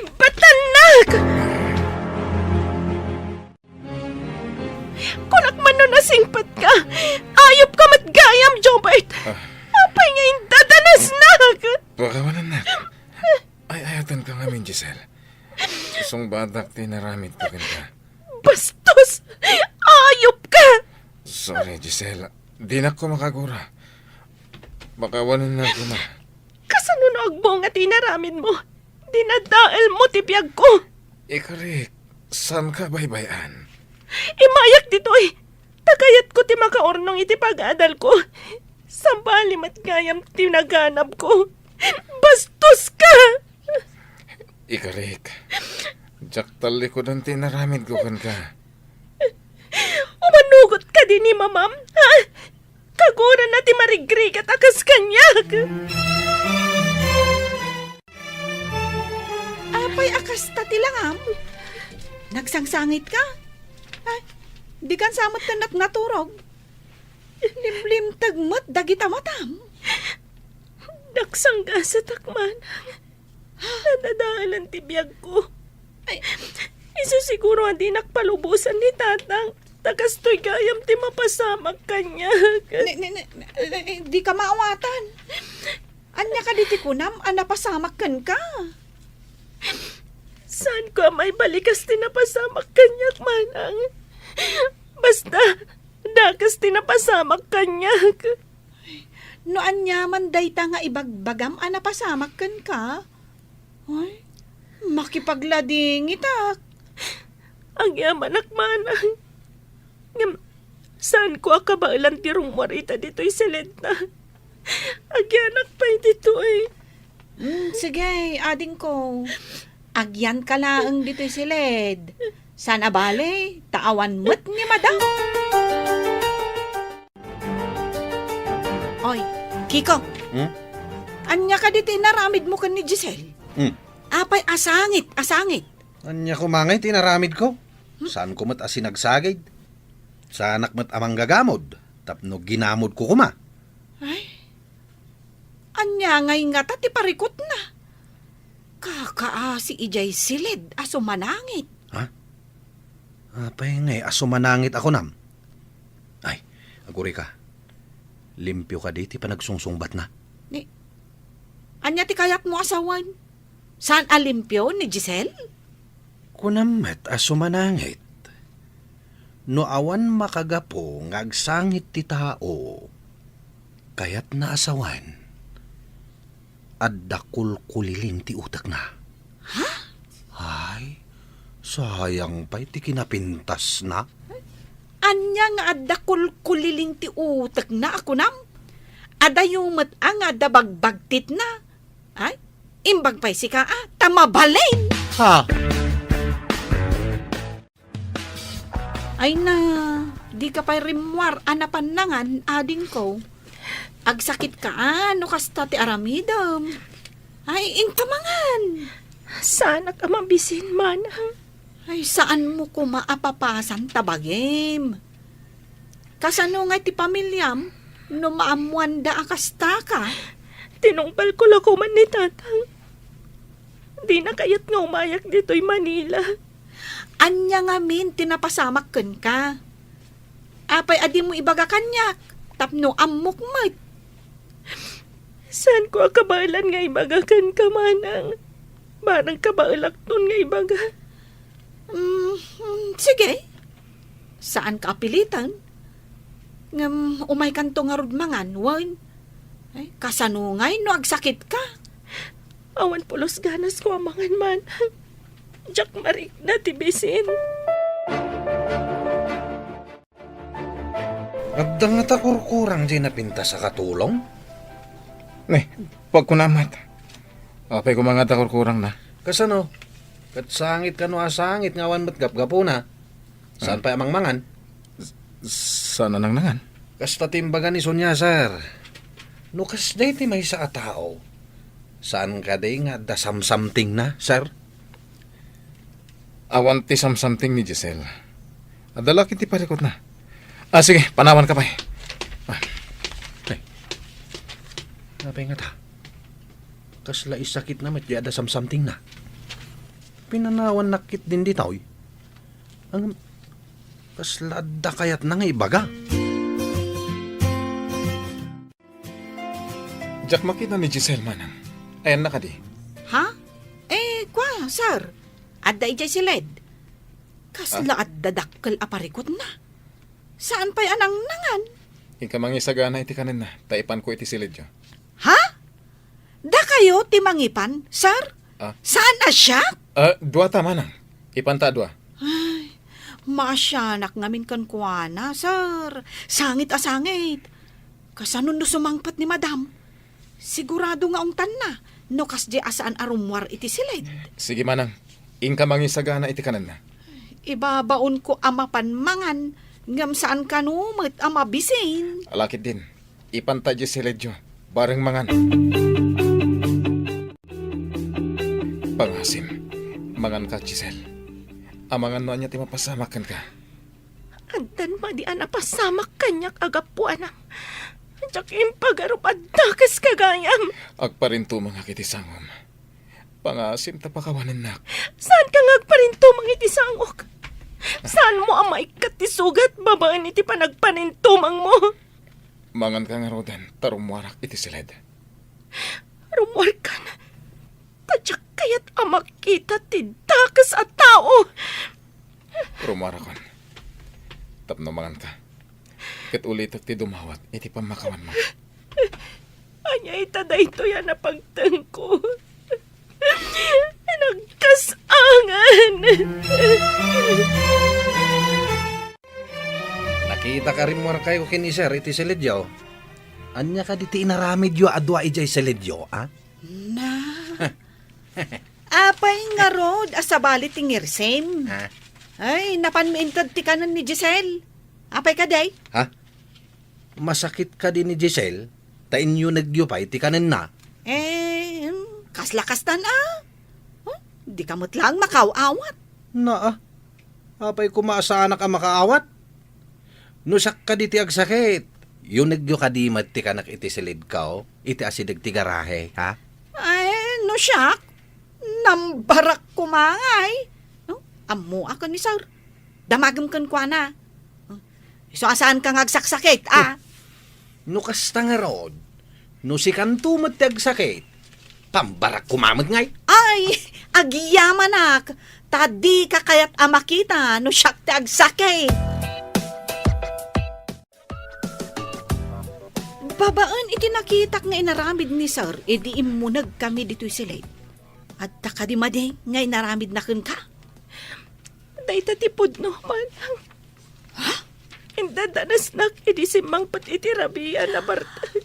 Ibatannak! Kunak man no nasingpetka. Ayupka met gayam, Jobert. Ah. Apay nga indadanasnak? Pakawanennak. Ay-ayatenka ngamin, Giselle. Sungbatak ti inaramidko kenka. Bastos! Ayupka! Sorry, Giselle. Dinak koma makagura. Pakawanennak koma. Kasano no agbunga ti inaramidmo? Dinadaelmo ti biagko. Ikarik, saanka baybay-an? Immayak ditoy. Ta kayatko ti makaurnong iti pag-adalko. Sabali met gayam ti naganabko. Bastoska! Ikarik, diak tallikudan ti inaramidko kenka. Umanugot kadi ni Mamam, ha? Kagurana ti marigrigat a kas kaniak. Ti a kasta ti langam? Nagsangsangitka? Ay, dikan sa met ket naturog. Limlimteg met dagita matam. Nagsanggasatak, manang. Nadadaelan ti biagko. Ay. Isu siguro a dinak palubosan ni tatang, ta kastoy gayam ti mapasamak kaniak. Ni, ni, ni, ni, dika maawatan. Ania kadi ti kunam a napasamak kenka? Saanko a maibalikas ti napasamak kaniak, manang. Basta, dakes ti napasamak kaniak. No aniaman dayta nga ibagbagam a napasamak kenka? Ay, makipagladingitak. Agyamanak, manang. Ngem, saanko a kabaelan ti rummuar ita ditoy siledna. Agyanak pay ditoy. Mm, sige, adingko. Agyanka laeng ditoy siled. Saan a bale, ta awan met ni madam. Oy, Kiko. Hmm? Ania kadi ti inaramidmo ken ni Giselle? Hmm. Apay a sangit, a sangit. Ania koma ngay ti inaramidko? Hmm? Saanko met a sinagsagid? Saanak met a manggagamod tapno ginamodko koma. Ay, ania ngay ngata ti parikutna? Kakaasi idiay siled a sumanangit. Ha? Apay ngay a sumanangit a kunam? Ay, agurayka. Limpio kadi ti panagsungsungbatna. Ni, ania ti kayatmo a sawen? Saan a limpio ni Giselle? Kunam met a sumanangit. No awan makagapu nga agsangit ti tao, kayatna a sawen. Adda kulkuliling ti utekna. Ha? Ay, sayang pay ti kinapintasna. Ania nga adda kulkuliling ti utekna a kunam? Adayo met a nga adda bagbagtitna. Ay, imbag pay sika a, ta mabalin! Ha? Ay na, dika pay rimmuar a napan nangan, adingko. Agsakitka a no kasta ti aramidem. Ay, inka mangan. Saanak a mabisin, manang. Ay, saanmo koma a papasan ta bagim. Kasano ngay ti pamiliam no maammoanda a kastaka? Tinungpalko la koman ni tatang. Dina kayat nga umayak ditoy Manila. Ania ngamin ti napasamak kenka? Apay a dimo ibaga kaniak tapno ammok met? Saanko a kabaelan nga ibaga kenka, manang. Barang kabaelakton nga ibaga. Mm, mm, sige. Saanka a pilitan. Ngem umaykanto ngarud mangan, wen? Ay, kasano ngay no agsakitka? Awan pulos ganasko a mangan, manang. Diak marikna ti bisin. Adda ngata kurkurang diay napintas a katulong? Ne, pagkunamat. Apay koma ngata kurkurangna? Kasano? Ket sangit kano a sangit nga awan met gapgapuna. Saan pay a mangmangan? S-, saan a nangnangan? Kasta ti imbaga ni Sonia, sir. No kasdiay ti maysa a tao, saan kadi nga adda samsamtingna, sir? Awan ti samsamting ni Giselle. Adda la ket ti parikutna. Ah, sige, panawanka pay. Ah. Ay. Apay ngata? Kasla isakitna met diay adda samsamtingna. Pinanawannak ketdin ditoy. Ang kasla adda kayatna nga ibaga. Diak makita ni Giselle, manang. Ayanna kadi? Ha? Eh, kwa, sir. Adda idiay siled. Kasla adda dakkel a parikutna. Saan pay a nangnangan? Inka mangisagana iti kanenna, ta ipanko iti siledyo. Ha? Dakayo ti mangipan, sir? Ah. Saan a siak? Ah, dua ta, manang. Ipanta a dua. Ay, maasianak ngamin kenkuana, sir. Sangit a sangit. Kasano no sumangpet ni madam? Sigurado nga ungtanna no kasdiay a saan a rummuar iti siled. Sige, manang. Inka mangisagana iti kanenna. Ibabaonko a mapan mangan, ngem saan kano met a mabisin. Ala ketdin. Ipanta diay siledyo, bareng mangan. Pangasim, Manganka, Giselle. Amangan no ania ti mapasamak kenka. Addan madi a napasamak kaniak a gapuanam. Diak impagarup a dakes ka gayam. Agparintumangak iti sangom. Pangaasim ta pakawanennak. Saanka nga agparintumang iti sangok. Saanmo a maikkat ti sugat babaen iti panagparintumangmo. Manganka ngaruden ta rummuarak iti siled. Rummuarkan. Ta diak kayat a makita ti dakes a tao. Rummuarakon. Tapno manganka. Ket ulitek ti dumawat iti pammakawanmo. Ania ita daytoy a napagtengko? Nagkas-angan. Nakitak a rimmuarkayo ken ni Sir iti siledyo. Ania kadi ti inaramidyo a dua idiay siledyo, a? Na. Apay ngarud a sabali ti ngirsim? Ha? Ay, napanmi inted ti kanen ni Giselle. Apay kadi? Ha? Masakit kadi ni Giselle ta inyunegyo pay ti kanenna? Eh, hmm, kasla kastan a. Huh? Dika met laeng makaaw-awat. Naa. Apay koma a saanak a makaawat? No siak kadi ti agsakit, yunegyo kadi met ti kanek iti siledko, iti asideg ti garahe, ha? Ay, no siak, nambarak koma ngay. No? Ammoak ni Sir. Damagem kenkuana. Isu a saanka nga agsaksakit, a? No kasta ngarud, no sikanto met ti agsakit, pambarak koma met ngay. Ay, agyamanak, ta dika kayat a makita no siak ti agsakit. Babaen iti nakitak nga inaramid ni Sir idi immunegkami ditoy siled, adda kadi madi nga inaramidna kenka? Dayta ti pudno, manang. Ha? Indadanasnak idi simmangpet iti rabii a nabartek.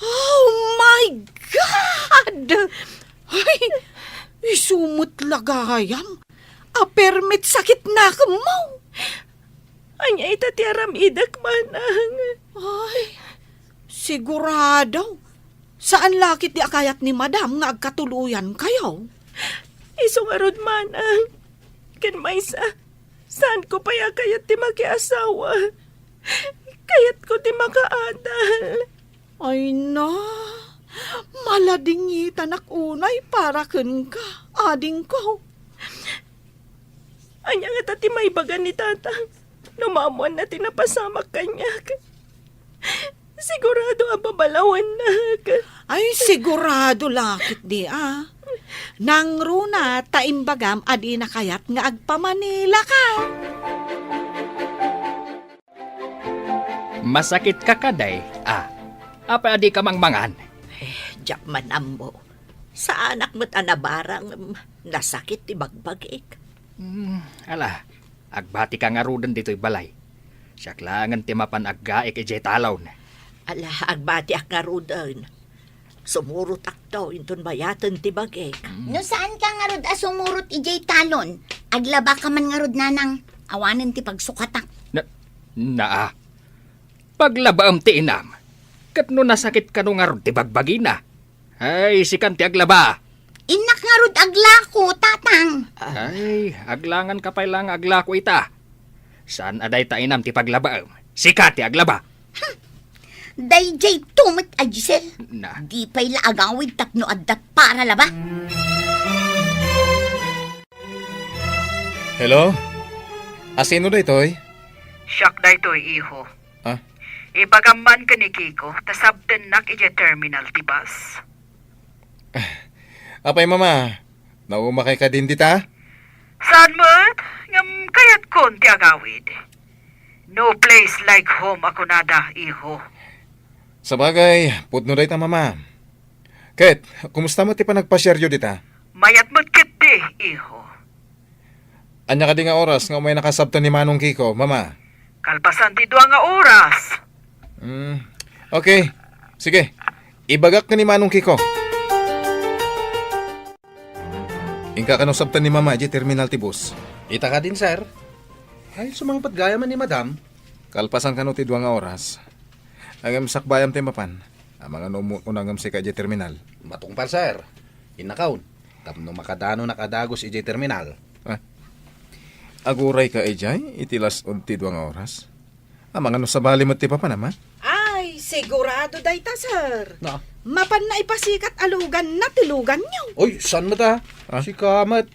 Oh my God! Ay, isu met la gayam a permi ti sakitnakemmo. Ania ita ti aramidek, manang? Ay, sigurado. Saan la ketdi a kayat ni Madam nga agkatuloyankayo? Isu ngarud, manang. Ken maysa, saanko pay a kayat ti makiasawa. Kayatko ti makaadal. Ay na, maladingitanak unay para kenka, adingko. Ania ngata ti maibaga ni Tatang no maammoanna ti napasamak kaniak? Sigurado a babalawannak. Ay, sigurado la ketdi a. Nangruna ta imbagam a dina kayat nga agpamanilaka. Masakitka kadi, a? Apay a dika mangmangan? Eh, diak man ammo. Saanak met a nabarang, nasakit ti bagbagik. Hmm, ala, agbatika ngaruden ditoy balay. Siak laengen ti mapan aggaek idiay talon. Ala, agbatiak ngaruden. Sumurotakto inton bayaten ti bagik. Mm. No saanka ngarud a sumurot idiay talon, aglabaka man ngarud, nanang, awanen ti pagsukatak. Na, naa. Paglabaem ti inam. Ket no nasakit kano ngarud ti bagbagina. Ay, sikan ti aglaba. Innak ngarud aglako, tatang. Ay, aglanganka pay la nga aglako ita. Saan a dayta inam ti paglabaem. Sika ti aglaba. Hmm. Daydiay to met a Giselle. Na. Di pay la agawid tapno adda para laba. Hello? Asino daytoy? Siak daytoy, iho. Ah? Ibagam man ken ni Kiko, ta sabtennak idiay terminal ti bus. Apay, Mama, naumakay kadin dita? Saan met? Ngem kayatkon ti agawid. No place like home a kunada, iho. Sabagay, pudno dayta, Mama. Ket, kumusta met ti panagpasiaryo dita? Mayat met ketdi, iho. Ania kadi nga oras nga umaynaka sabten ni Manong Kiko, Mama? Kalpasan ti dua nga oras. Hmm. Okay. Sige. Ibagak ken ni Manong Kiko. Inka kano sabten ni Mama idiay terminal ti bus? Ita kadin, sir. Ay, sumangpet gayam ni Madam. Kalpasan kano ti dua nga oras. Ngem sakbayam ti mapan. Amangan no umuna ngem sika idiay terminal. Matungpal, sir. Innakon. tapno makadanonak a dagus idiay terminal. Ah. Agurayka idiay iti las-ud ti dua nga oras? Amangan no sabali met ti papanam, ha? Ay, sigurado dayta, sir. Na? Mapanna ipasikat a luganna ti luganyo. Oy, saan met, ah? Ah? Sika met.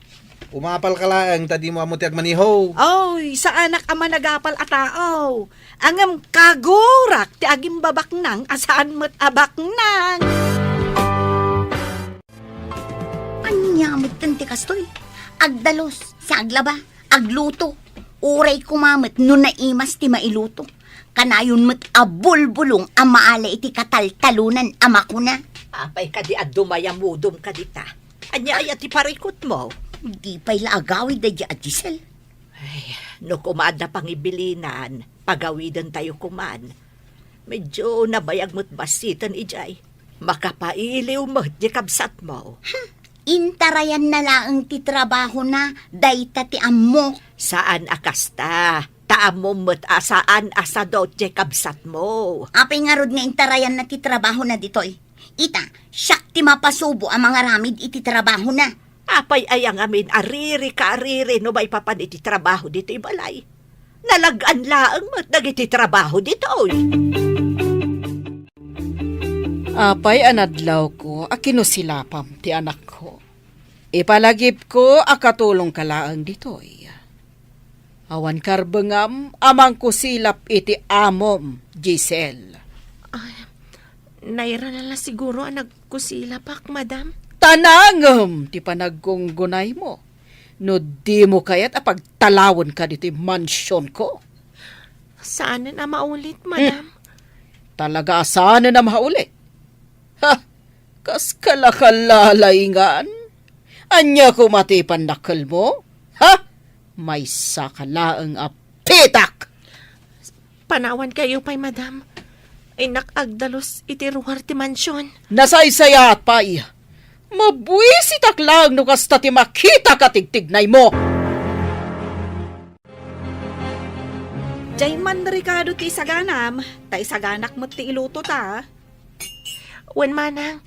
Umapalka laeng ta dimo ammo ti agmaneho. Oy, saanak a managapal a tao. Ngem kagurak ti agimbabaknang a saan met a baknang. Ania metten ti kastoy? Agdalus, sa aglaba, agluto. Uray koma met no naimas ti mailuto. Kanayon met a bulbulong a maala iti kataltalonan a makuna. Apay kadi a dumayamudom kadita? Ania aya ti parikutmo? Di pay la agawid daydi a Giselle. Ay, no koma adda pangibilinan, pagawidentayo koman. Medyo nabayag met bassiten idiay. Makapailiw met ti kabsatmo. Hmm, intarayanna laeng ti trabahona, dayta ti ammok. Saan a kasta, ta ammom met a saan a sadot ti kabsatmo. Apay ngarud nga intarayanna ti trabahona ditoy? Ita, siak ti mapasubo a mangaramid iti trabahona. Apay aya ngamin a riri ka a riri no maipapan iti trabaho ditoy balay? Nalag-an laeng met dagiti trabaho ditoy. Apay a nadlawko a kinusilapam ti anakko. Ipalagipko a katulongka laeng ditoy. Awan karbengam a mangkusilap iti amom, Giselle. Ay, nairana la siguro a nagkusilapak, madam. Ta nangem ti panaggungunaymo no dimo kayat a pagtalawenka ditoy mansionko. Saanen a maulit, madam. Hmm. Talaga a saanen a maulit. Ha? Kas kalakalalingan? Ania koma ti pannakkelmo? Ha? Maysaka laeng a pitak! Panawankayo pay, madam. Innak agdalus iti ruar ti mansion. Nasaysayaat pay. Mabuisitak laeng no kasta ti makitak a tigtignaymo. Diay man rikado ti isaganam, ta isaganak met ti iluto ta. Wen manang,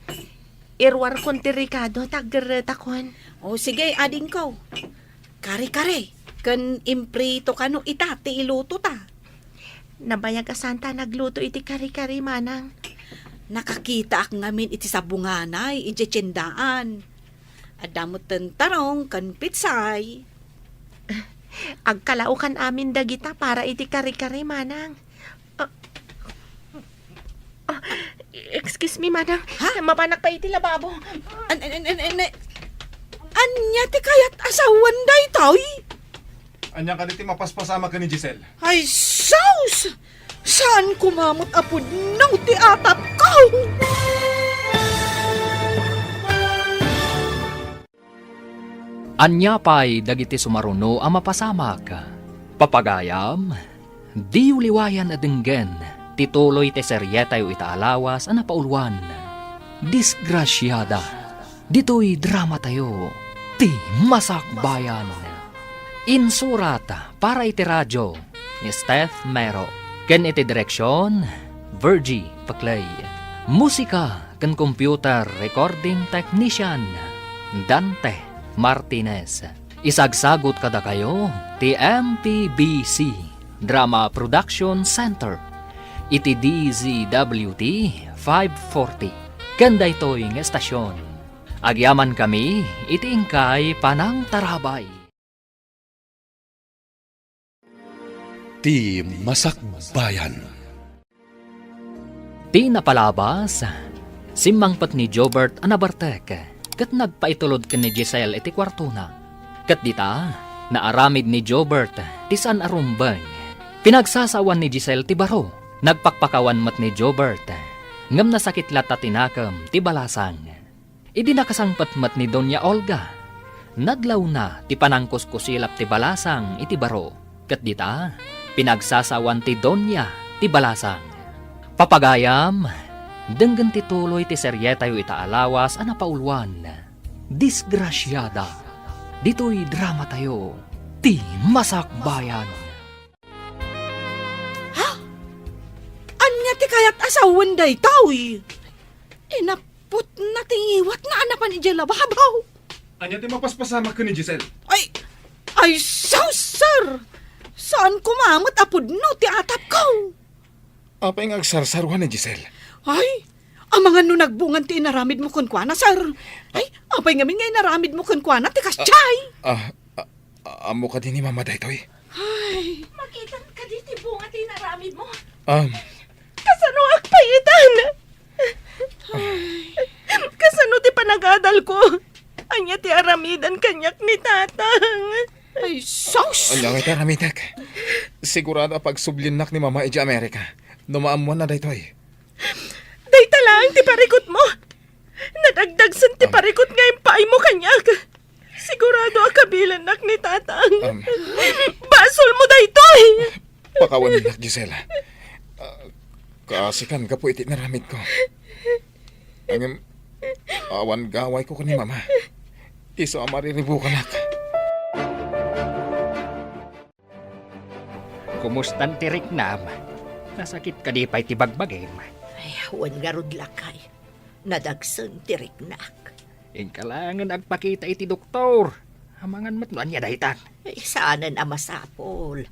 iruarkon ti rikado ta aggerretakon. O, sige, adingko. Kare-kare, ken imprito kano ita ti iluto ta. Nabayag a santa nagluto iti kare-kare, manang. Nakakitaak ngamin iti sabunganay idiay tiendaan. Adda metten tarong ken pitsay. Agkalaokan amin dagita para iti kare-kare, manang. Ah, ah, excuse me, manang. Ha? Mapanak pay iti lababo. An-, an-, an-, an-, an-, ania ti kayat a sawen daytoy? Ania kadi ti mapaspasamak ken ni Giselle? Ay, sus! Saan koma met a pudno ti atapko? Ania pay dagiti sumaruno a mapasamak? Papagayam, diyo liwayan a denggen ti tuloy ti serietayo ita a lawas a napauluan, Disgrasiada. Ditoy dramatayo, Ti Masakbayan. Insurat para iti radio ni Steph Mero, ken iti direksion, Virgie Paclay. Musika ken computer recording technician, Dante Martinez. Isagsagut kadakayo ti M P B C Drama Production Center iti D Z W T five forty. Ken daytoy nga estasion, agyamankami iti inkay panangtarabay. Ti Masakbayan. Ti napalabas, simmangpet ni Jobert a nabartek ket nagpaitulod ken ni Giselle iti kuartona. Ket dita, naaramid ni Jobert ti saan a rumbeng. Pinagsasawan ni Giselle ti baro. Nagpakpakawan met ni Jobert, ngem nasakit latta ti nakem ti balasang. Idi nakasangpet met ni Doña Olga, nadlawna ti panangkuskusilap ti balasang iti baro, ket dita, pinagsasawan ti Doña ti balasang. Papagayam, denggen ti tuloy ti serietayo ita a lawas a napauluan, Disgrasiada. Ditoy dramatayo, Ti Masakbayan. Ha? Ania ti kayat a sawen daytoy? Inapputna ti ngiwatna a napan idiay lababo. Ania ti mapaspasamak ken ni Giselle? Ay, ay, sus, sir! Saan koma met a pudno ti atapko. Apay nga agsarsaruan ni Giselle? Ay, amangan no nagbungan ti inaramidmo kenkuana, sir. Ay, apay ngamin nga inaramidmo kenkuana ti kasdiay? Ah, ah, ah, ammo kadi ni Mama daytoy? Ay. Makitan kadi ti bunga ti inaramidmo? Um. Kasano agpayitan? Ay. Kasano ti panagadalko? Ania ti aramidan kaniak ni Tatang? Ay, sus! Ania nga iti aramidek? Sigurado a pagsublinak ni Mama idiay Amerika no maammuanna daytoy. Dayta laeng ti parikutmo. Nadagdagsen ti Ah. parikut nga impaaymo kaniak. Sigurado a kabilannak ni Tatang. Um. Basolmo daytoy! Pakawanak, Giselle. Ah, kaasikan gapu iti inaramidko. Ngem, awan gawayko ken ni Mama. Isu a mariribukanak. Kumustan ti riknam? Nasakit kadi pay ti bagbagim? Ay, wen ngarud, lakay. Nadagsen ti riknak. Inka laengen agpakita iti doktor. Amangan met no ania daytan. Ay, saanen a masapul.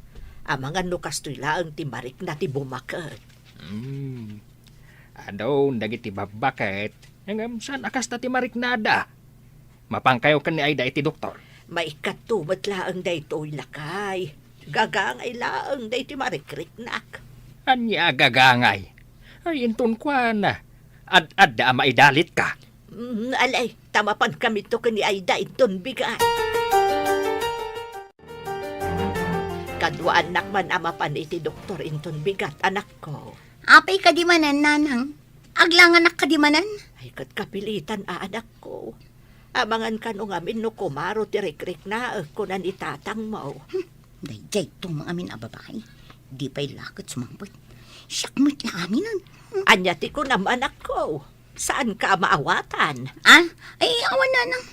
Amangan no kastoy laeng ti marikna ti bumaket. Hmm. Adun dagiti babbaket, ngem saan a kasta ti mariknada. Mapankayo ken ni Aida iti doktor. Maikkato met laeng daytoy, lakay. Gagangay laeng daytoy marikriknak. Ania a gagangay? Ay, inton kuana, ad-adda a maidalitka. Mm, alay, ta mapankamito ken ni Aida inton bigat. Kaduaannak man a mapan iti doktor inton bigat, anakko. Apay kadi manen, nanang? Aglanganak kadi manen? Ay, ket kapilitan a, anakko. Amangan kano ngamin no kumaro ti rikriknaek, kuna ni tatangmo. Hmm, daydiay to mangamin a babai. Di pay la ket sumangpet. Siak met la aminen. Hmm. Ania ti kunam, anakko? Saanka a maawatan? Ah, ay, awan, nanang.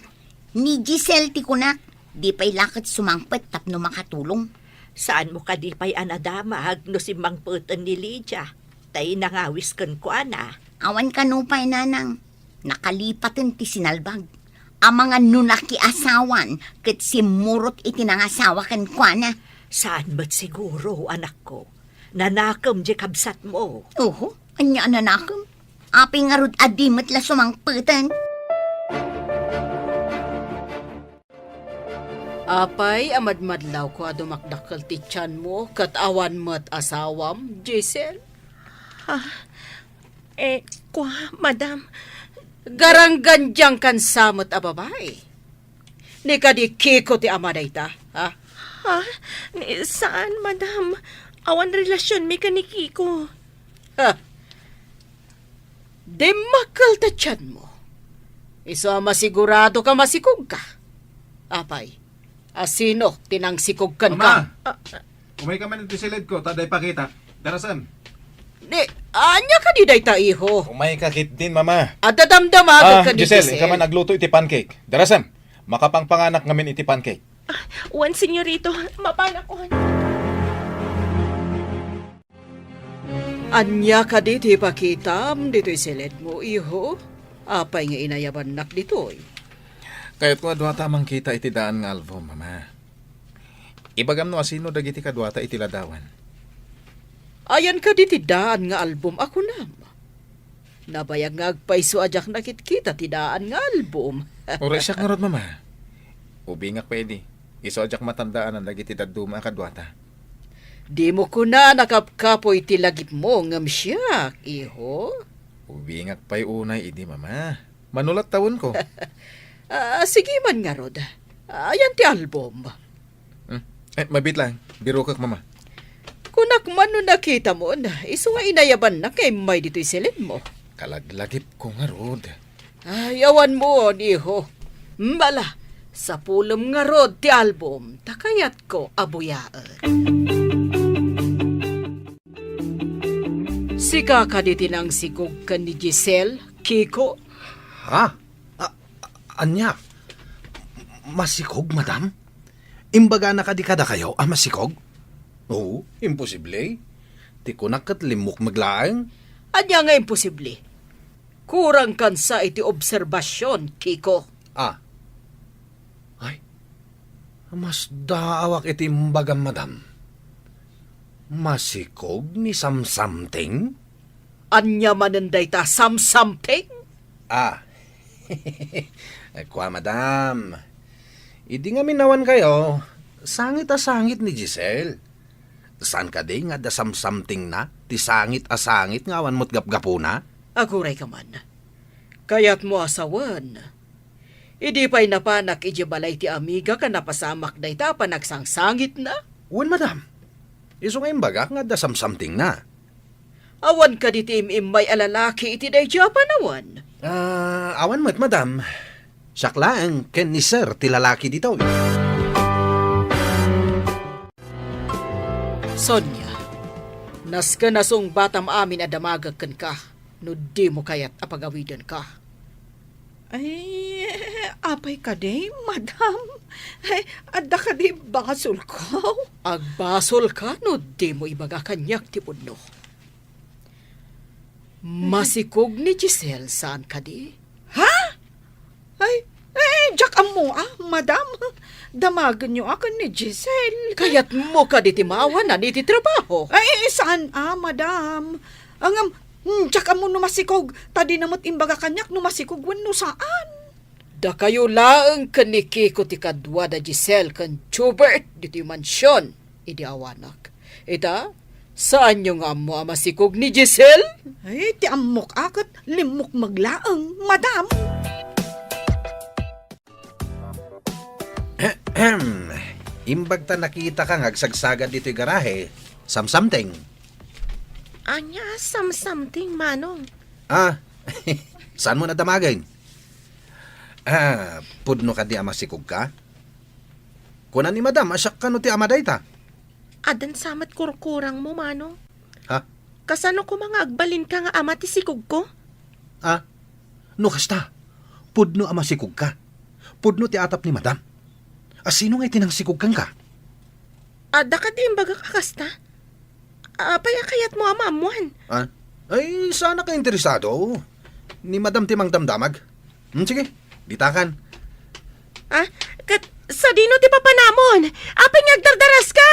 Ni Giselle ti kunak. Di pay la ket sumangpet tapno makatulong. Saanmo kadi pay a nadamag no simmangpeten ni Lydia, tay nangawis kenkuana? Awan kano pay, nanang. Nakalipaten ti sinalbag. Amangan no nakiasawan ket simmurot iti nangasawa kenkuana. Saan met siguro, anakko. Nanakem diay kabsatmo. Oho, ania a nanakem? Apay ngarud a di met la sumangpeten? Apay a madmadlawko a dumakdakkel ti tianmo ket awan met asawam, Giselle? Ah, eh, kua, madam. Garanggandiangkan sa met a babai. Ni kadi Kiko ti ama dayta, ha? Ha? Ni, saan, madam. Awan relasionmi ken ni Kiko. Ha? Dimmakkel ta tianmo. Isu a masigurado ka masikog ka. Apay, a sino ti nangsikog kenka? Mama! Ah, Umayka man iti siledko, ta adda ipakita. Darasem. Ni, ania kadi dayta, iho? Umayka ketdin, Mama. Adda damdama Ah, ken ni Giselle, Giselle. Inka man agluto iti pancake. Darasem, makapangpanganak ngamin iti pancake. Ah, wen, senyorito, mapanakon. Ania kadi ti ipakitam ditoy siledmo, iho? Apay nga inayabannak ditoy? Kayatko a duata a mangkita iti daan nga album, Mama. Ibagam no asino dagiti kaduata iti ladawan. Ayan kadi ti daan nga album a kunam? Nabayag nga agpayso a diak nakitkita ti daan nga album. Uray siak ngarud, Mama. Ubingak pay idi. Isu a diak matandaanan dagiti dadduma a kaduata. Dimo kuna a nakapkapoy ti lagipmo ngem siak, iho? Ubingak pay unay idi, Mama. Manulat tawenko. Ah, sige man ngarud. Ayan ti album. Hmm. Eh, mabiit lang. Birokek, Mama. Kunak man no nakitamon, isu nga inayabannak nga immay ditoy siledmo. Kalaglagipko ngarud. Ay, awanmon, iho. Mbala, sapulem ngarud ti album, ta kayatko a buyaen. Sika kadi ti nangsikog ken ni Giselle, Kiko? Ha? A-, a-, ania? Masikog, madam? Imbagana kadi kadakayo a masikog? Oo, imposible. Ti kunak ket limmukmeg laeng. Ania nga imposible? Kurangkan sa iti obserbasion, Kiko. Ah. Masdaawak iti imbagam, madam. Masikog ni Samsamting? Ania manen dayta Samsamting? Ah. Kua, madam. Idi ngamin awan kayo, sangit a sangit ni Giselle. Saan kadi nga adda Samsamtingna, ti sangit a sangit nga awan met gapgapuna? Aguray ka man. Kayatmo a sawen. Idi pay napanak idiay balay ti amigak a napasamak dayta a panagsangsangitna? Wen, madam. Isu nga imbagak nga adda Samsamtingna. Awan kadi ti im-immay a lalaki iti daydiay a panawen? Ah, awan met, madam. Siak laeng ken ni Sir ti lalaki ditoy. Sonia, nasken a sungbatam amin a damagek kenka no dimo kayat a pagawidenka. Ay, apay kadi, madam? Ay, adda kadi basolko? Agbasolka no dimo ibaga kaniak ti pudno. Masikog ni Giselle, saan kadi? Ha? Ay, eh, diak ammo, ah, madam. Damagenyo a ken ni Giselle. Kayatmo kadi ti maawanan iti trabaho? Ay, saan, ah, madam. Ngem, hmm, diak ammo no masikog, ta dina met imbaga kaniak no masikog wenno saan. Dakayo laeng ken ni Kiko ti kadua da Giselle ken Jubert ditoy mansion idi awanak. Ita, saanyo nga ammo a masikog ni Giselle? Ay, ti ammok a ket limmukmeg laeng, madam. Ahem. Imbag ta nakitaka nga agsagsagad ditoy garahe, Samsamting. Ania, Samsamting, Manong? Ah, saanmo a damagen? Ah, pudno kadi a masikogka? Kuna ni Madam a siak kano ti ama dayta. Addan sa met kurkurangmo, Manong. Ha? Kasano koma nga agbalinka nga ama ti sikogko? Ah, no kasta, pudno a masikogka. Pudno ti atap ni Madam. A sino ngay ti nangsikog kenka? Adda kadi imbagak a kasta? Apay a kayatmo a maammuan? Ah? Ay, saanak a interesado. Ni Madam ti mangdamdamag. Hmm, sige, ditakan. Ah, ket sadino ti papanamon? Apay nga agdardaraska?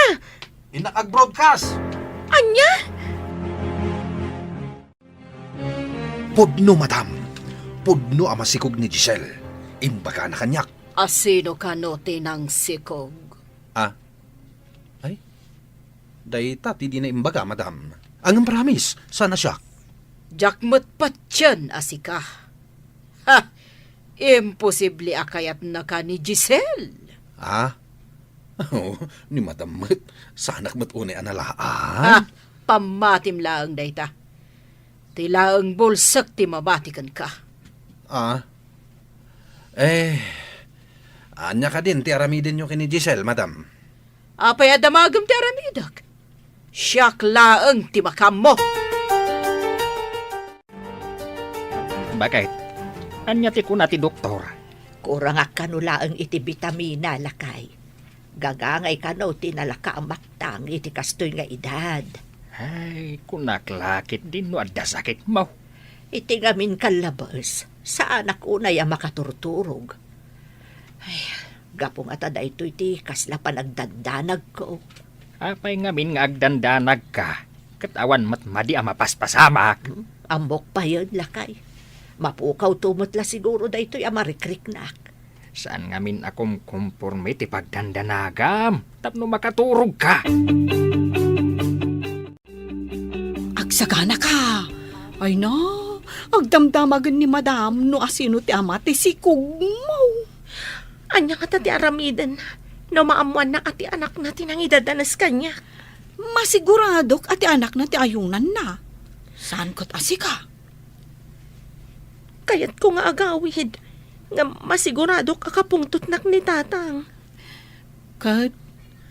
Innak ag-broadcast. Ania? Pudno, Madam. Pudno a masikog ni Giselle. Imbagana kaniak. A sino kano ti nangsikog? Ah? Ay? Dayta ti dina imbaga, Madam. Ngem promise, saan a siak. Diak met patien a sika. Ha! Imposible a kayatnaka ni Giselle. Ah? Oh, ni Madam met, saanak met unay a nalaang. Ha! Pammatim laeng dayta. Ti laeng bulsek ti mabati kenka. Ah? Eh, ania kadin ti aramidenyo ken ni Giselle, Madam? Apay a damagem ti aramidek? Siak laeng ti makaammo. Bakit? Ania ti kuna ti doktor? Kurangak kano laeng iti bitamina, lakay. Gagangay kano ti nalaka a maktang iti kastoy nga edad. Ay, kunak la ketdin no adda sakitmo. Iti ngamin kallabes, saanak unay a makaturturog. Ay, gapu ngata daytoy ti kasla panagdandanagko. Apay ngamin nga agdandanagka, ket awan met madi a mapaspasamak? Hmm, ammok payen, lakay. Mapukawto met la siguro daytoy a marikriknak. Saan ngamin a kumkumporme ti pagdandanagam tapno makaturogka. Agsaganaka. Ay na, agdamdamagen ni Madam no asino ti ama ti sikogmo. Ania ngata ti aramiden no maammoanna a ti anakna ti nangidadanes kaniak? Masiguradok a ti anakna ti ayunanna. Saan ket a sika? Kayatko nga agawid, ngem masiguradok a kapungtotnak ni Tatang. Ket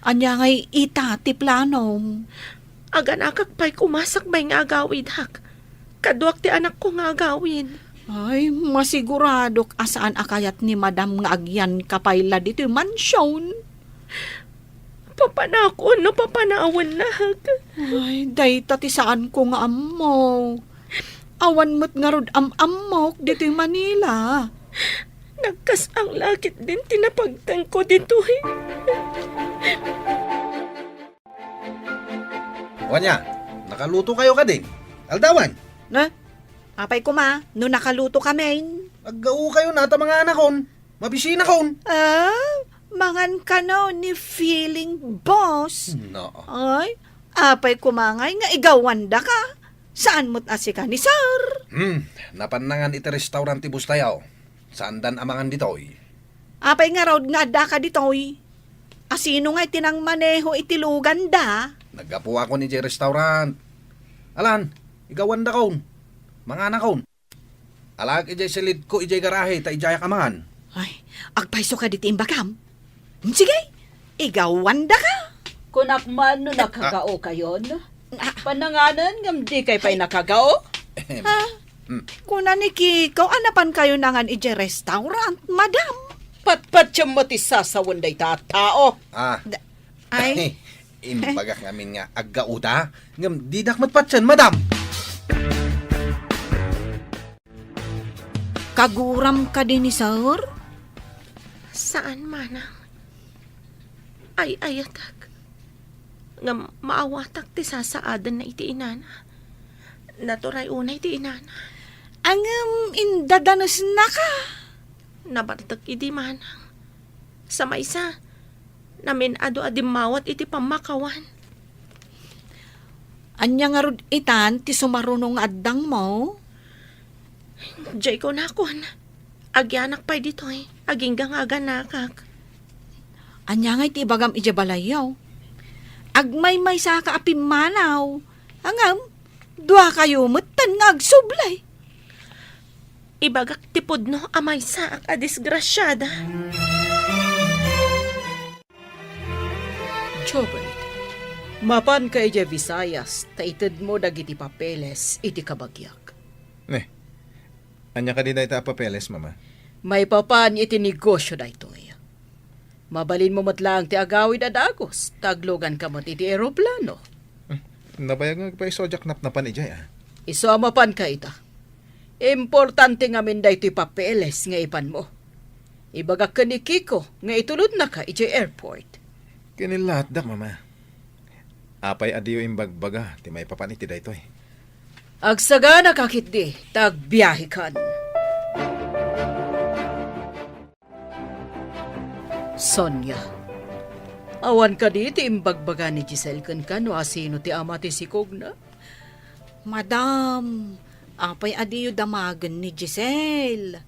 ania ngay ita ti planom? Aganakak pay koma sakbay nga agawidak. Kaduak ti anakko nga agawid. Ay, masiguradok a saan a kayat ni Madam nga agyanka pay la ditoy mansion. Papanakon no papanawennak. Ay, dayta ti saanko nga ammo. Awan met ngarud am-ammok ditoy Manila. Nagkas-ang la ketdin ti napagtengko ditoy. Wen, nakalutokayo kadi? Aldawan. Ne? Apay koma, no nakalutokamin? Aggaokayo ta manganakon. Mabisinakon. Ah, mangan kano ni feeling boss. No. Ay, apay koma ngay nga igawandaka? Saan met a sika ni sir? Hmm, napan nangan iti restaurant ti boss tayo. Saandan a mangan ditoy. Apay ngarud nga addaka ditoy? Asino ngay ti nangmaneho iti luganda? Naggapuakon idiay restaurant. Alan, igawandakon. Manganakon. Alaak idiay silidko idiay garahe ta idiayak a mangan. Ay, agpayso kadi ti imbagam? Sige, igawandaka. Kunak man no nakagaokayon. Ah. Pananganan ngem dikay pay nakagao? Ahem. Ah, Hmm. Kuna ni Kiko a napankayo nangan idiay restaurant, madam. Patpatiem met ti sasawen dayta a tao. Ah. Da-, ay. Imbagak ngamin nga aggaoda, ngem didak met patien, madam. Kaguram kadi ni sir? Saan, manang. Ay-ayatek. Ngem maawatak ti sasaadenna iti inana. Naturay unay ti inana. Ngem indadanesnaka. Nabartek idi, manang. Sa maysa, namin-adu a dimmawat iti pammakawan. Ania ngarud itan ti sumaruno nga addangmo? Diay kunakon, agianak pay ditoy, agingga nga aganakak. Ania ngay ti ibagam idiay balayyo? Agmaymaysaka a pimmanaw, ngem duakayo metten nga agsubli. Ibagak ti pudno a maysaak a disgrasiada. Jobert, mapanka idiay Visayas ta itedmo dagiti papeles iti kabagiak. Ne, ania kadi dayta a papeles, Mama? Maipapan iti negosio daytoy. Mabalinmo met laeng ti agawid a dagus ta agluganka met iti eroplano. Hmm, nabayag nga agpayso a diak napnapan idiay, a. Isu a mapanka ita. Importante ngamin daytoy papeles nga ipanmo. Ibagak ken ni Kiko nga itulodnaka idiay airport. Kinilatdak, Mama. Apay a diyo imbagbaga ti maipapan iti daytoy? Agsaganaka ketdi ta agbiahekan. Sonia, awan kadi ti imbagbaga ni Giselle kenka no asino ti ama ti sikogna? Madam, apay a diyo damagen ni Giselle?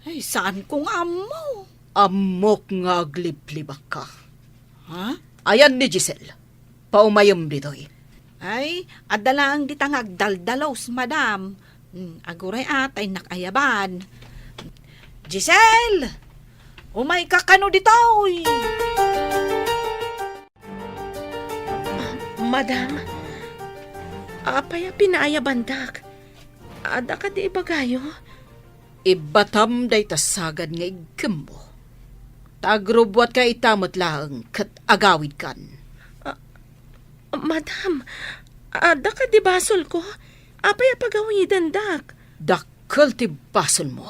Ay, saanko nga ammo. Ammok nga agliblibakka. Ha? Ayan ni Giselle. Paumayem ditoy. Ay, adda laeng dita nga agdaldalos, madam. Hmm, aguray a, ta innak ayaban. Giselle! Umayka kano ditoy! Madam, apay a pinaayabandak? Adda kadi ibagayo? Ibbatam dayta sagad nga iggimmo. Ta agrubbuatka ita met laeng ket agawidkan. Ah, madam, adda kadi basolko? Apay a pagawidendak? Dakkel ti basolmo.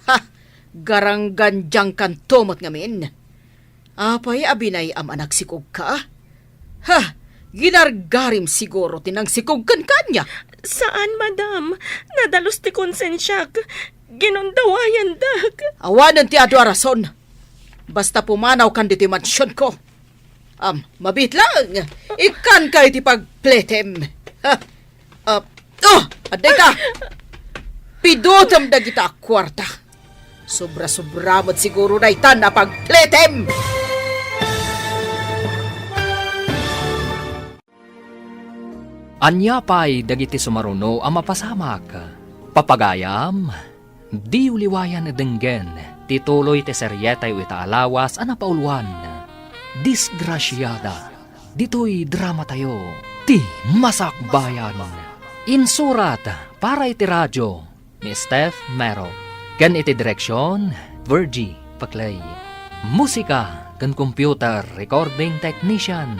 Ha! Garanggandiangkanto met ngamin. Apay a binay-am a nagsikogka? Ha! Ginargarim siguro ti nangsikog kenka ania? Saan, madam. Nadalus ti konsensiak. Ginundawayandak. Awanen ti adu a rason. Basta pumanawkan ditoy mansionko. Am, mabiit laeng. Ikkanka iti pagpletem. Ha! Ah, oh, adda ita. Pidutem dagita a kuarta. Sobra-sobra met siguro daytan a pagpletem. Ania pay dagiti sumaruno a mapasamak? Papagayam, diyo liwayan a denggen ti tuloy ti serietayo ita a lawas a napauluan, Disgrasiada. Ditoy dramatayo, Ti Masakbayan. Insurat para iti radio ni Steph Mero, ken iti direksion, Virgie Paclay. Musika ken computer recording technician,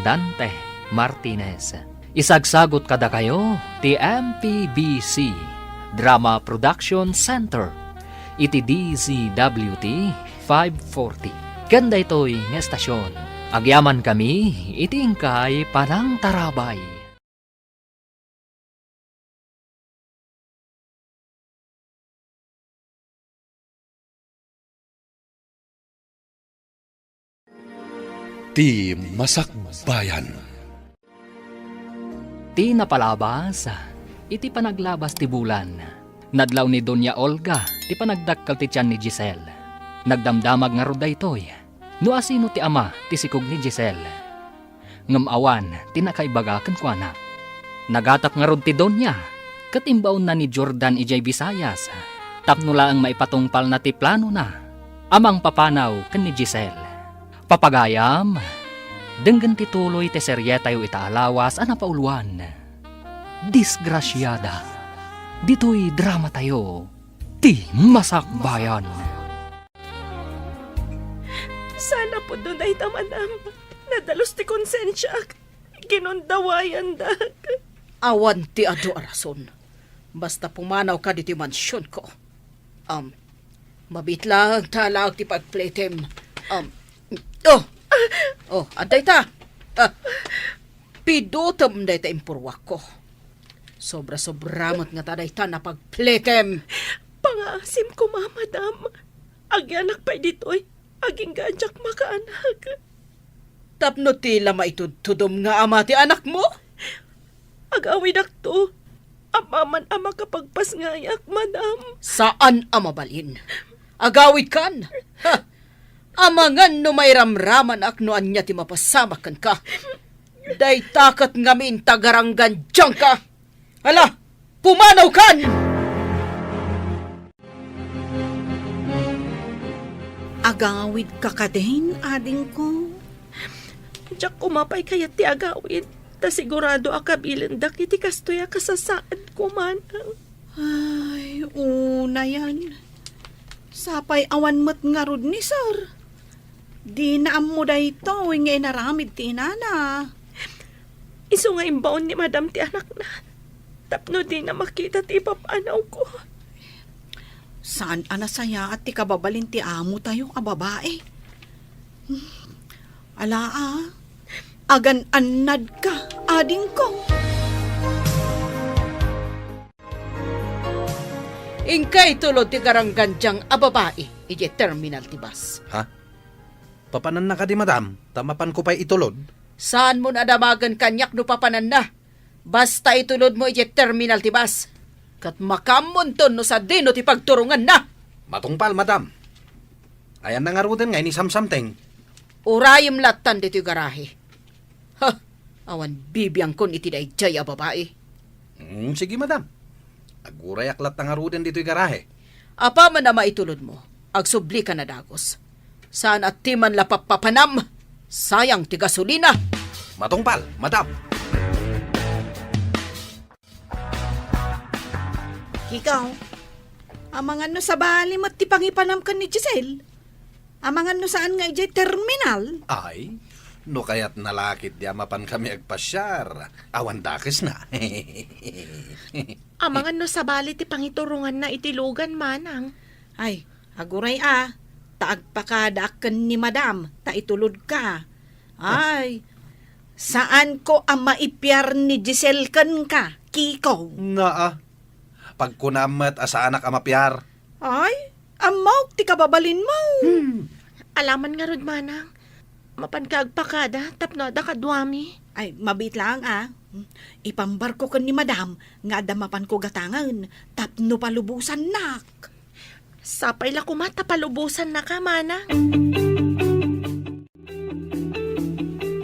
Dante Martinez. Isagsagut kadakayo ti M P B C Drama Production Center. iti D Z W T five forty. Ken daytoy nga estasion, agyamankami iti inkay panangtarabay. Ti Masakbayan. Ti napalabas, iti panaglabas ti bulan, nadlaw ni Doña Olga ti panagdakkel ti tian ni Giselle. Nagdamdamag ngarud daytoy no asino ti ama ti sikog ni Giselle. Ngem awan ti nakaibaga kenkuana. Nagatap ngarud ti Doña, ket imbaonna ni Jordan idiay Visayas, tapno laeng maipatungpalna ti planona a mangpapanaw ken ni Giselle. Papagayam, denggen ti tuloy ti serietayo ita a lawas a napauluan, Disgrasiada. Ditoy dramatayo, Ti Masakbayan. Saan a pudno dayta, madam. Nadalus ti konsensiak. Ginundawayandak. Awan ti adu a rason. Basta pumanawka ditoy mansionko. Um, mabiit laeng ta alaek ti pagpletem. Um, oh! Oh, adda ita. Ah, pidutem dayta impuruakko. Sobra-sobra met ngata dayta a pagpletem. Pangaasim koma, madam. Agyanak pay ditoy. Agingga a diak makaanak. Tapno ti la maitudtudom nga ama ti anakmo? Agawidakto. Apaman a makapagpasngayak, madam. Saan a mabalin. Agawidkan. Ha! Amangan no mairamramanak no ania ti mapasamak kenka. Dayta ket ngamin ta garanggandiangka. Ala, pumanawkan! Agawidka kadin, adingko? Diak koma pay kayat ti agawid, ta sigurado a kabilindak iti kastoy a kasasaadko, manang. Ay, unayan. Sapay awan met ngarud ni Sir. Dina ammo daytoy nga inaramid ti inana. Isu nga imbaon ni Madam ti anakna, tapno dina makita ti ipapanawko. Saan a nasayaat ti kababalin ti amotayo a babae. Ala a, agan-annadka, adingko. Inka itulod ti garanggandiang a babai idiay terminal ti bus. Ha? Papananna kadi, madam, ta mapanko pay itulod? Saanmon a damagen kaniak no papananna. Basta itulodmo idiay terminal ti bus. Ket makaammonton no sadino ti pagturonganna. Matungpal, madam. Ayanna ngaruden nga inisamsamteng? Urayem lattan ditoy garahe. Ha! Awan bibiangkon iti daydiay a babai. Hmm, sige, madam. Agurayak latta ngaruden ditoy garahe. Apaman a maitulodmo, agsublika a dagus. Saan a ti man la pappapanam, sayang ti gasolina. Matungpal, madam. Kiko, amangan no sabali met ti pangipanam ken ni Giselle? Amangan no saan nga idiay terminal? Ay, no kayatna la ketdi a mapankami agpasiar, awan dakesna. Amangan no sabali ti pangituronganna iti lugan, manang. Ay, aguray a, ta agpakadaak ken ni Madam, ta itulodka. Ay, saanko a maipiar ni Giselle kenka, Kiko. Naa, pagkunam met a saanak a mapiar. Ay, ammok ti kababalinmo. Hmm. Alaman ngarud, manang. Mapanka agpakada tapno adda kaduami. Ay, mabiit laeng a. Ipambarko ken ni Madam nga adda mapanko gatangen tapno palubosannak. Sapay la koma ta palubosannaka, manang.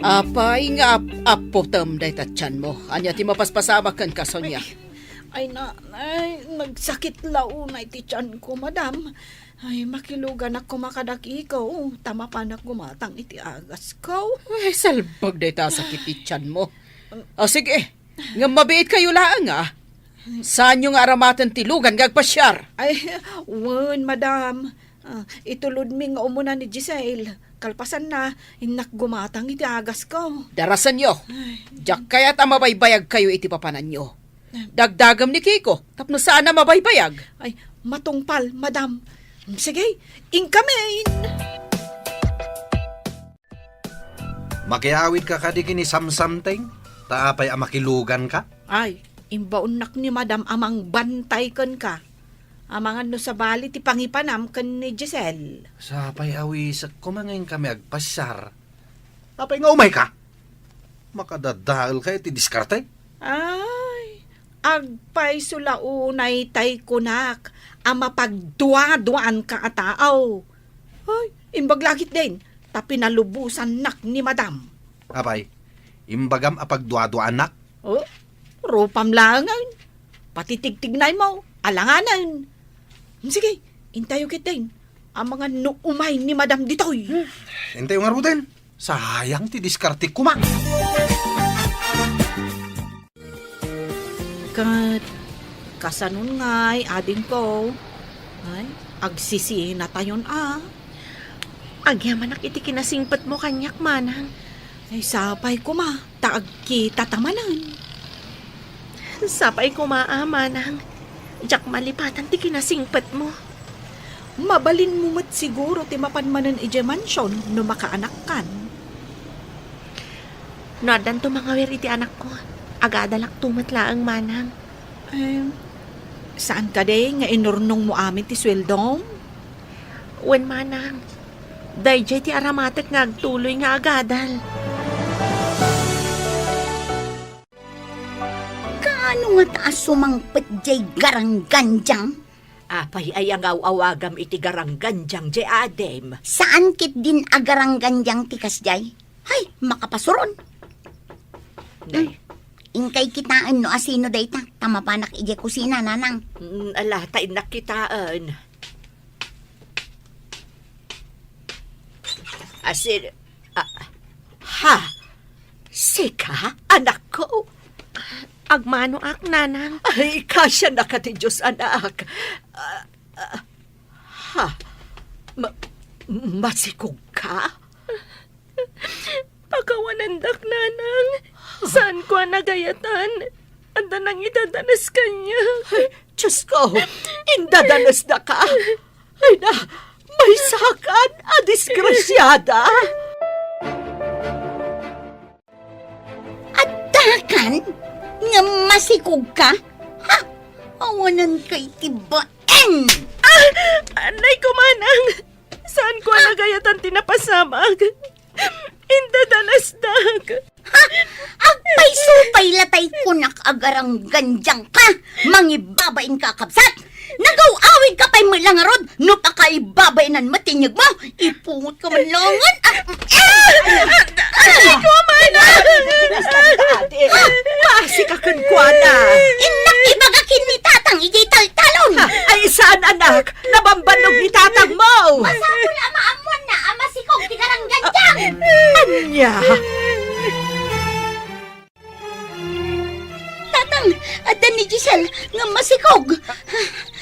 Apay nga ap-appotem dayta tianmo? Ania ti mapaspasamak kenka, Sonia? Ay, ay, na, ay, nagsakit la unay ti tianko, madam. Ay, makiluganak koma kada Kiko, ta mapanak gumatang iti agasko. Ay, salbag dayta a sakit ti tianmo. O, sige, ngem mabiitkayo laeng, a. Saanyo nga aramaten ti lugan nga agpasiar? Ay, wen, madam. Ah, itulodmi nga umuna ni Giselle. Kalpasanna, innak gumatang iti agasko. Darasenyo. Ay. Diak kayat a mabaybayagkayo iti papananyo. Dagdagem ni Kiko, tapno saan a mabaybayag. Ay, matungpal, madam. Sige, inkamin! Makiawidka kadi ken ni Samsam, Teng? Ta apay a makiluganka? Ay, imbaonnak ni Madam a mangbantay kenka. Amangan no sabali ti pangipanam ken ni Giselle. Sapay a wisek koma nga inkami agpasiar. Apay nga umayka? Makadadaelka iti diskarte? Ay, agpayso la unay tay kunak a mapagduaduaanka a tao. Ay, imbag la ketdin, ta pinalubosannak ni Madam. Apay, imbagam a pagduaduaannak? Oh, rupam laengen. Pati tigtignaymo, alanganen. Sige, intayo ketdin. Amangan no umay ni Madam ditoy. Intayo ngaruden. Sayang ti diskarte koma. Ket kasanon ngay, adingko? Ay, agsisinatayon a. Agyamanak iti kinasingpetmo kaniak, manang. Ay, sapay koma, ta agkitata manen. Sapay koma a, manang. Diak malipatan ti kinasingpetmo. Mabalinmo met siguro ti mapan manen idiay mansion no makaanakkan. No addanto mangawir iti anakko, agadalakto met laeng, manang. Em, saan kadi nga inurnongmo amin ti sueldom? Wen, manang. Daydiay ti aramatek nga agtuloy nga agadal. Kaano ngata a sumangpet diay garanggandiang? Apay aya nga aw-awagam iti garanggandiang diay adim? Saan ketdin a garanggandiang ti kasdiay? Hay, makapasuron. Nay. Hmm. Inkay kitaen no asino dayta, ta mapanak idiay kusina, nanang. Mm, ala, ta innak kitaen. Asin, ah, ha? Sika, anakko? Agmanoak, nanang. Ay, kasianaka ti Dios, anak. Ah, ah, ha? Ma-, masikog ka? Pakawanendak, nanang. Saanko a nagayatan. Adda nangidadanes kaniak. Ay, Diosko, indadanesdaka. Ay na, maysakan a disgrasiada. Addakan nga masikog ka? Ha? Awanan kay ti baen! Ah! Anay ko, manang! Saanko a nagayatan ti napasamak? Indadanesdak! Ha? Agpayso pay la tay kunak a garanggandiang ka! Mangibabain ka, kabsat! Nagaw-awid ka pay met la ngarud no pakaibabainan met ti inyegmo! Ipungot ka man laengen! Ah! Ah! Ay, kumana! Basika kenkuana! Innak ibaga ken ni Tatang idiay taltalon! Ha? Ay, saan, anak? Nabambannog ni Tatangmo! Masapul a maammuanna a masikog ti garanggandiang! Ania? Tatang, adda ni Giselle nga masikog.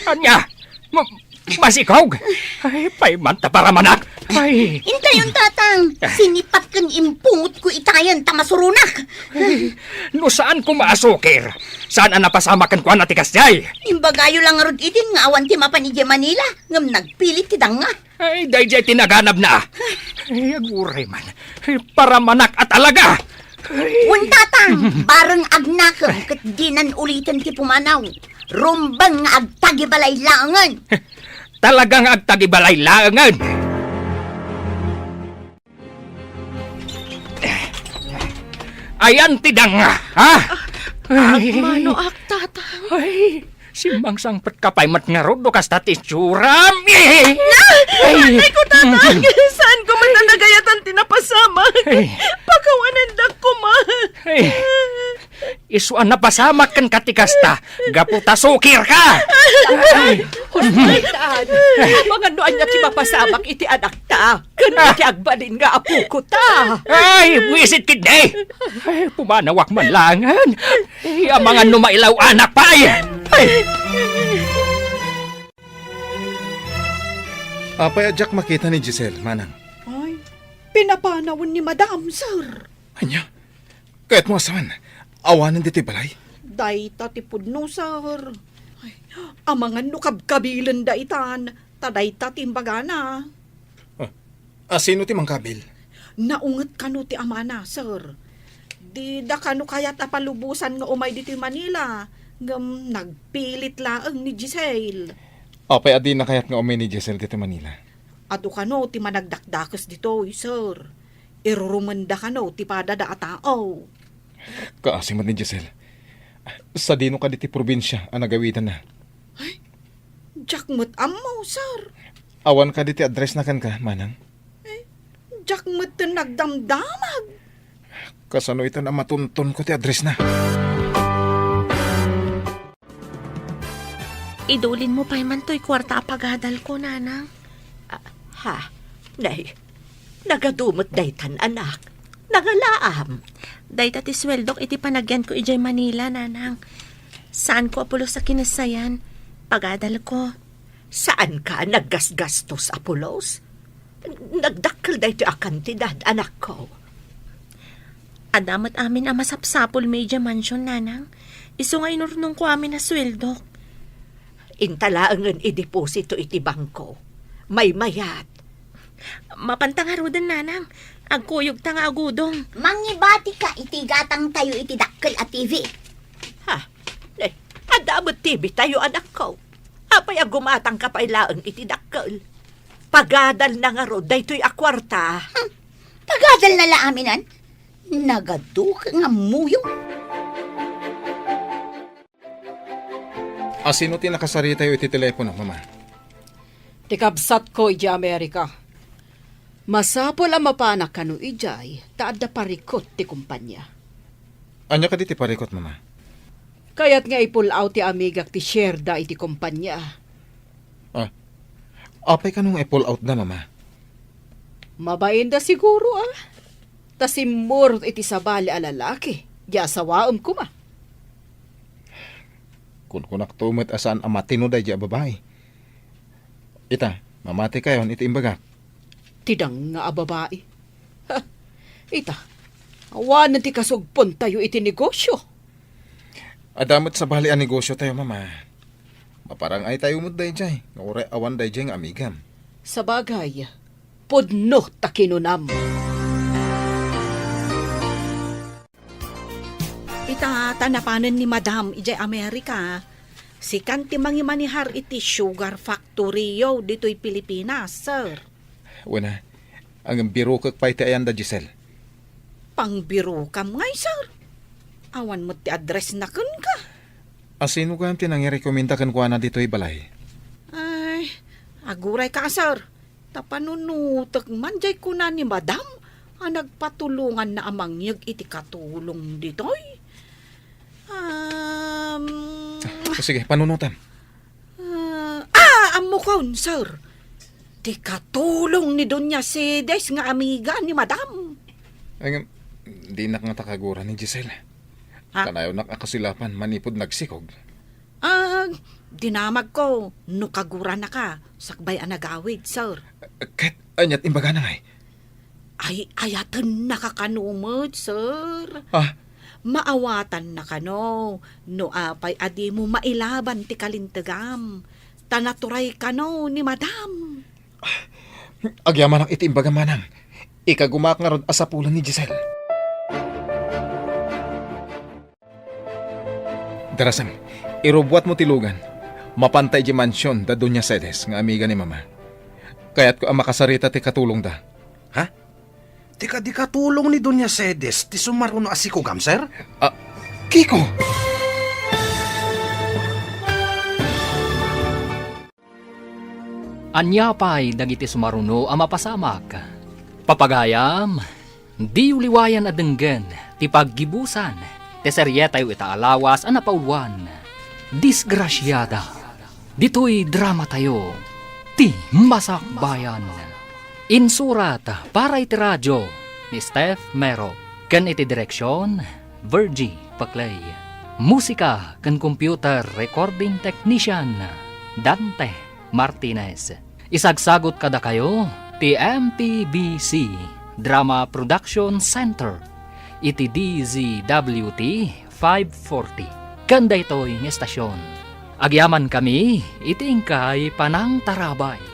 Ania? Ma-, masikog? Ay, pay man ta paramanak. Ay. Intayon, Tatang. Sinipat ken impungot ko itayen ta masuronak. Ay, no saan ko maasukir, saan a napasamak kenkuana ti kasdiay? Imbagayo la ngarud idin nga awan ti mapan idiay Manila, ngem nagpilit ti danga. Ay, daydiay ti naganabna. Ay, aguray man. Ay, paramanak a talaga. Ay. Wen, Tatang, bareng agnakem ket dinan uliten ti pumanaw. Rumbeng nga agtagibalay laengen. Talaga nga agtagibalay laengen. Ayan ti danga, ha? Ay. Agmanoak, Tatang. Ay, simmangsangpet ka pay met ngarud no kasta ti itsuram. Eh! Ay! Ay ko, Tatang! Saanko met a nagayatan ti napasamak? Ay. Pakawanendak koma. Ay. Isu a napasamak kenka ti kasta, gapu ta sukir ka. Ay, hospital, amangan no ania ti mapasamak iti anakta, ken iti agbalin nga apokota. Ay, buisit ketdi. Ay, pumanawak man laengen. Ay, amangan no mailaw-anak pay. Ay. Apay a diak makita ni Giselle, manang? Ay, pinapanawen ni Madam, sir. Ania? Kayatmo a saan? Awanen ditoy balay? Dayta ti pudno, sir. Ay, amangan no kabkabilenda itan, ta dayta ti imbagana. Ah, a, sino ti mangkabil? Naunget kano ti amana, sir. Dida kano kayat a palubosan nga umay ditoy Manila, ngem nagpilit laeng ni Giselle. Apay a dina kayat nga umay ni Giselle ditoy Manila? Adu kano ti managdakdakes ditoy, sir. Irurumenda kano ti padada a tao. Kaasi met ni Giselle. Sadino kadi ti probinsia a nagawidanna? Ay, diak met ammo, sir. Awan kadi ti addressna kenka, manang? Eh, diak met nagdamdamag. Kasano ita a matuntonko ti addressna? Idulinmo pay man toy kuarta a pagadalko, nanang. Ah, ha? Nay, nagadu met daytan, anak. Nangalaam. Dayta ti sueldok iti panagyanko idiay Manila, nanang. Saanko a pulos a kinassayan. Pagadalko. Saanka a naggasgastos a pulos? Nagdakkel daytoy a kantidad, anakko. Adda met amin a masapsapulmi idiay mansion, nanang. Isu nga inurnongko amin a sueldok. Inta laengen ideposito iti bangko. Maymayat. Mapanta ngaruden, nanang. Agkuyogta nga agudong. Mangibatika iti gatangtayo iti dakkel a T V. Ha? Eh, adda met T V tayo, anakko. Apay a gumatangka pay laeng iti dakkel? Pagadalna ngarud daytoy a kuarta. Hmm. Pagadalna la aminan? Nagadu nga ammoyo. A, sino ti nakasaritayo iti telepono, Mama? Ti kabsatko idiay Amerika. Masapul a mapanak kano idiay ta adda parikut ti kompania. Ania kadi ti parikut, Mama? Kayat nga i-pull out ti amigak ti shareda iti kompania. Ah, apay kano nga i-pull out da, Mama? Mabainda siguro, a. Ta simmurot iti sabali a lalaki, di asawaem koma. Kunkunakto met a saan a matino daydi a babai. Ita, mamati kayon iti imbagak. Ti danga a babai. Ha, ita, awanen ti kasugpontayo iti negosyo. Adda met sabali a negosyo tayo, Mama. Maparang-ay tayo met daydiay, nga uray awan daydiay nga amigam. Sabagay, pudno ta kinunam. Ita, ta napanen ni Madam idiay Amerika, sikan ti mangimanihar iti sugar factory-yo ditoy Pilipinas, sir. Wen a, ngem birokek pay ti ayan da Giselle. Pangbirokam ngay, sir. Awan met ti addressna kenka. A, sino gayam ti nangirekomenda kenkuana ditoy balay? Ay, agurayka, sir. Ta panunotek man diay kuna ni Madam a nagpatulonganna a mangyeg iti katulong ditoy. Um, Ah, sige, panunotam. Ah, ah, ammokon, sir. Ti katulong ni Doña Cedes nga amiga ni Madam. Ay, ngem, dinak ngata kagura ni Giselle. Ha? Kanayonak a kasilapan manipud nagsikog. Ah, dinamagko no kaguranaka sakbay a nagawid, sir. Ket aniat imbagana ngay? Ay-ayatennaka kano met, sir. Ah? Maawatannaka no, no apay a dimo mailaban ti kalintegam. Ta naturay kano ni Madam. Agyamanak iti imbagam, manang. Ikagumaak ngarud a sapulen ni Giselle. Darasem, irubuatmo ti lugan. Mapanta idiay mansion da Doña Cedes nga amiga ni Mama. Kayatko a makasarita ti katulongda. Ha? Ti kadi katulong ni Doña Cedes ti sumaruno a sikogam, sir? Ah, Kiko! Ania pay dagiti sumaruno a mapasamak? Papagayam, diyo liwayan a denggen ti paggibusan ti serietayo ita a lawas a napauluan, Disgrasiada. Ditoy dramatayo, Ti Masakbayan. Insurat para iti radio ni Steph Mero ken iti direksion, Virgie Paclay. Musika ken computer recording technician, Dante Martinez. Isagsagut kadakayo ti M P B C Drama Production Center iti D Z W T five forty. Ken daytoy nga estasion, agyamankami iti inkay panangtarabay.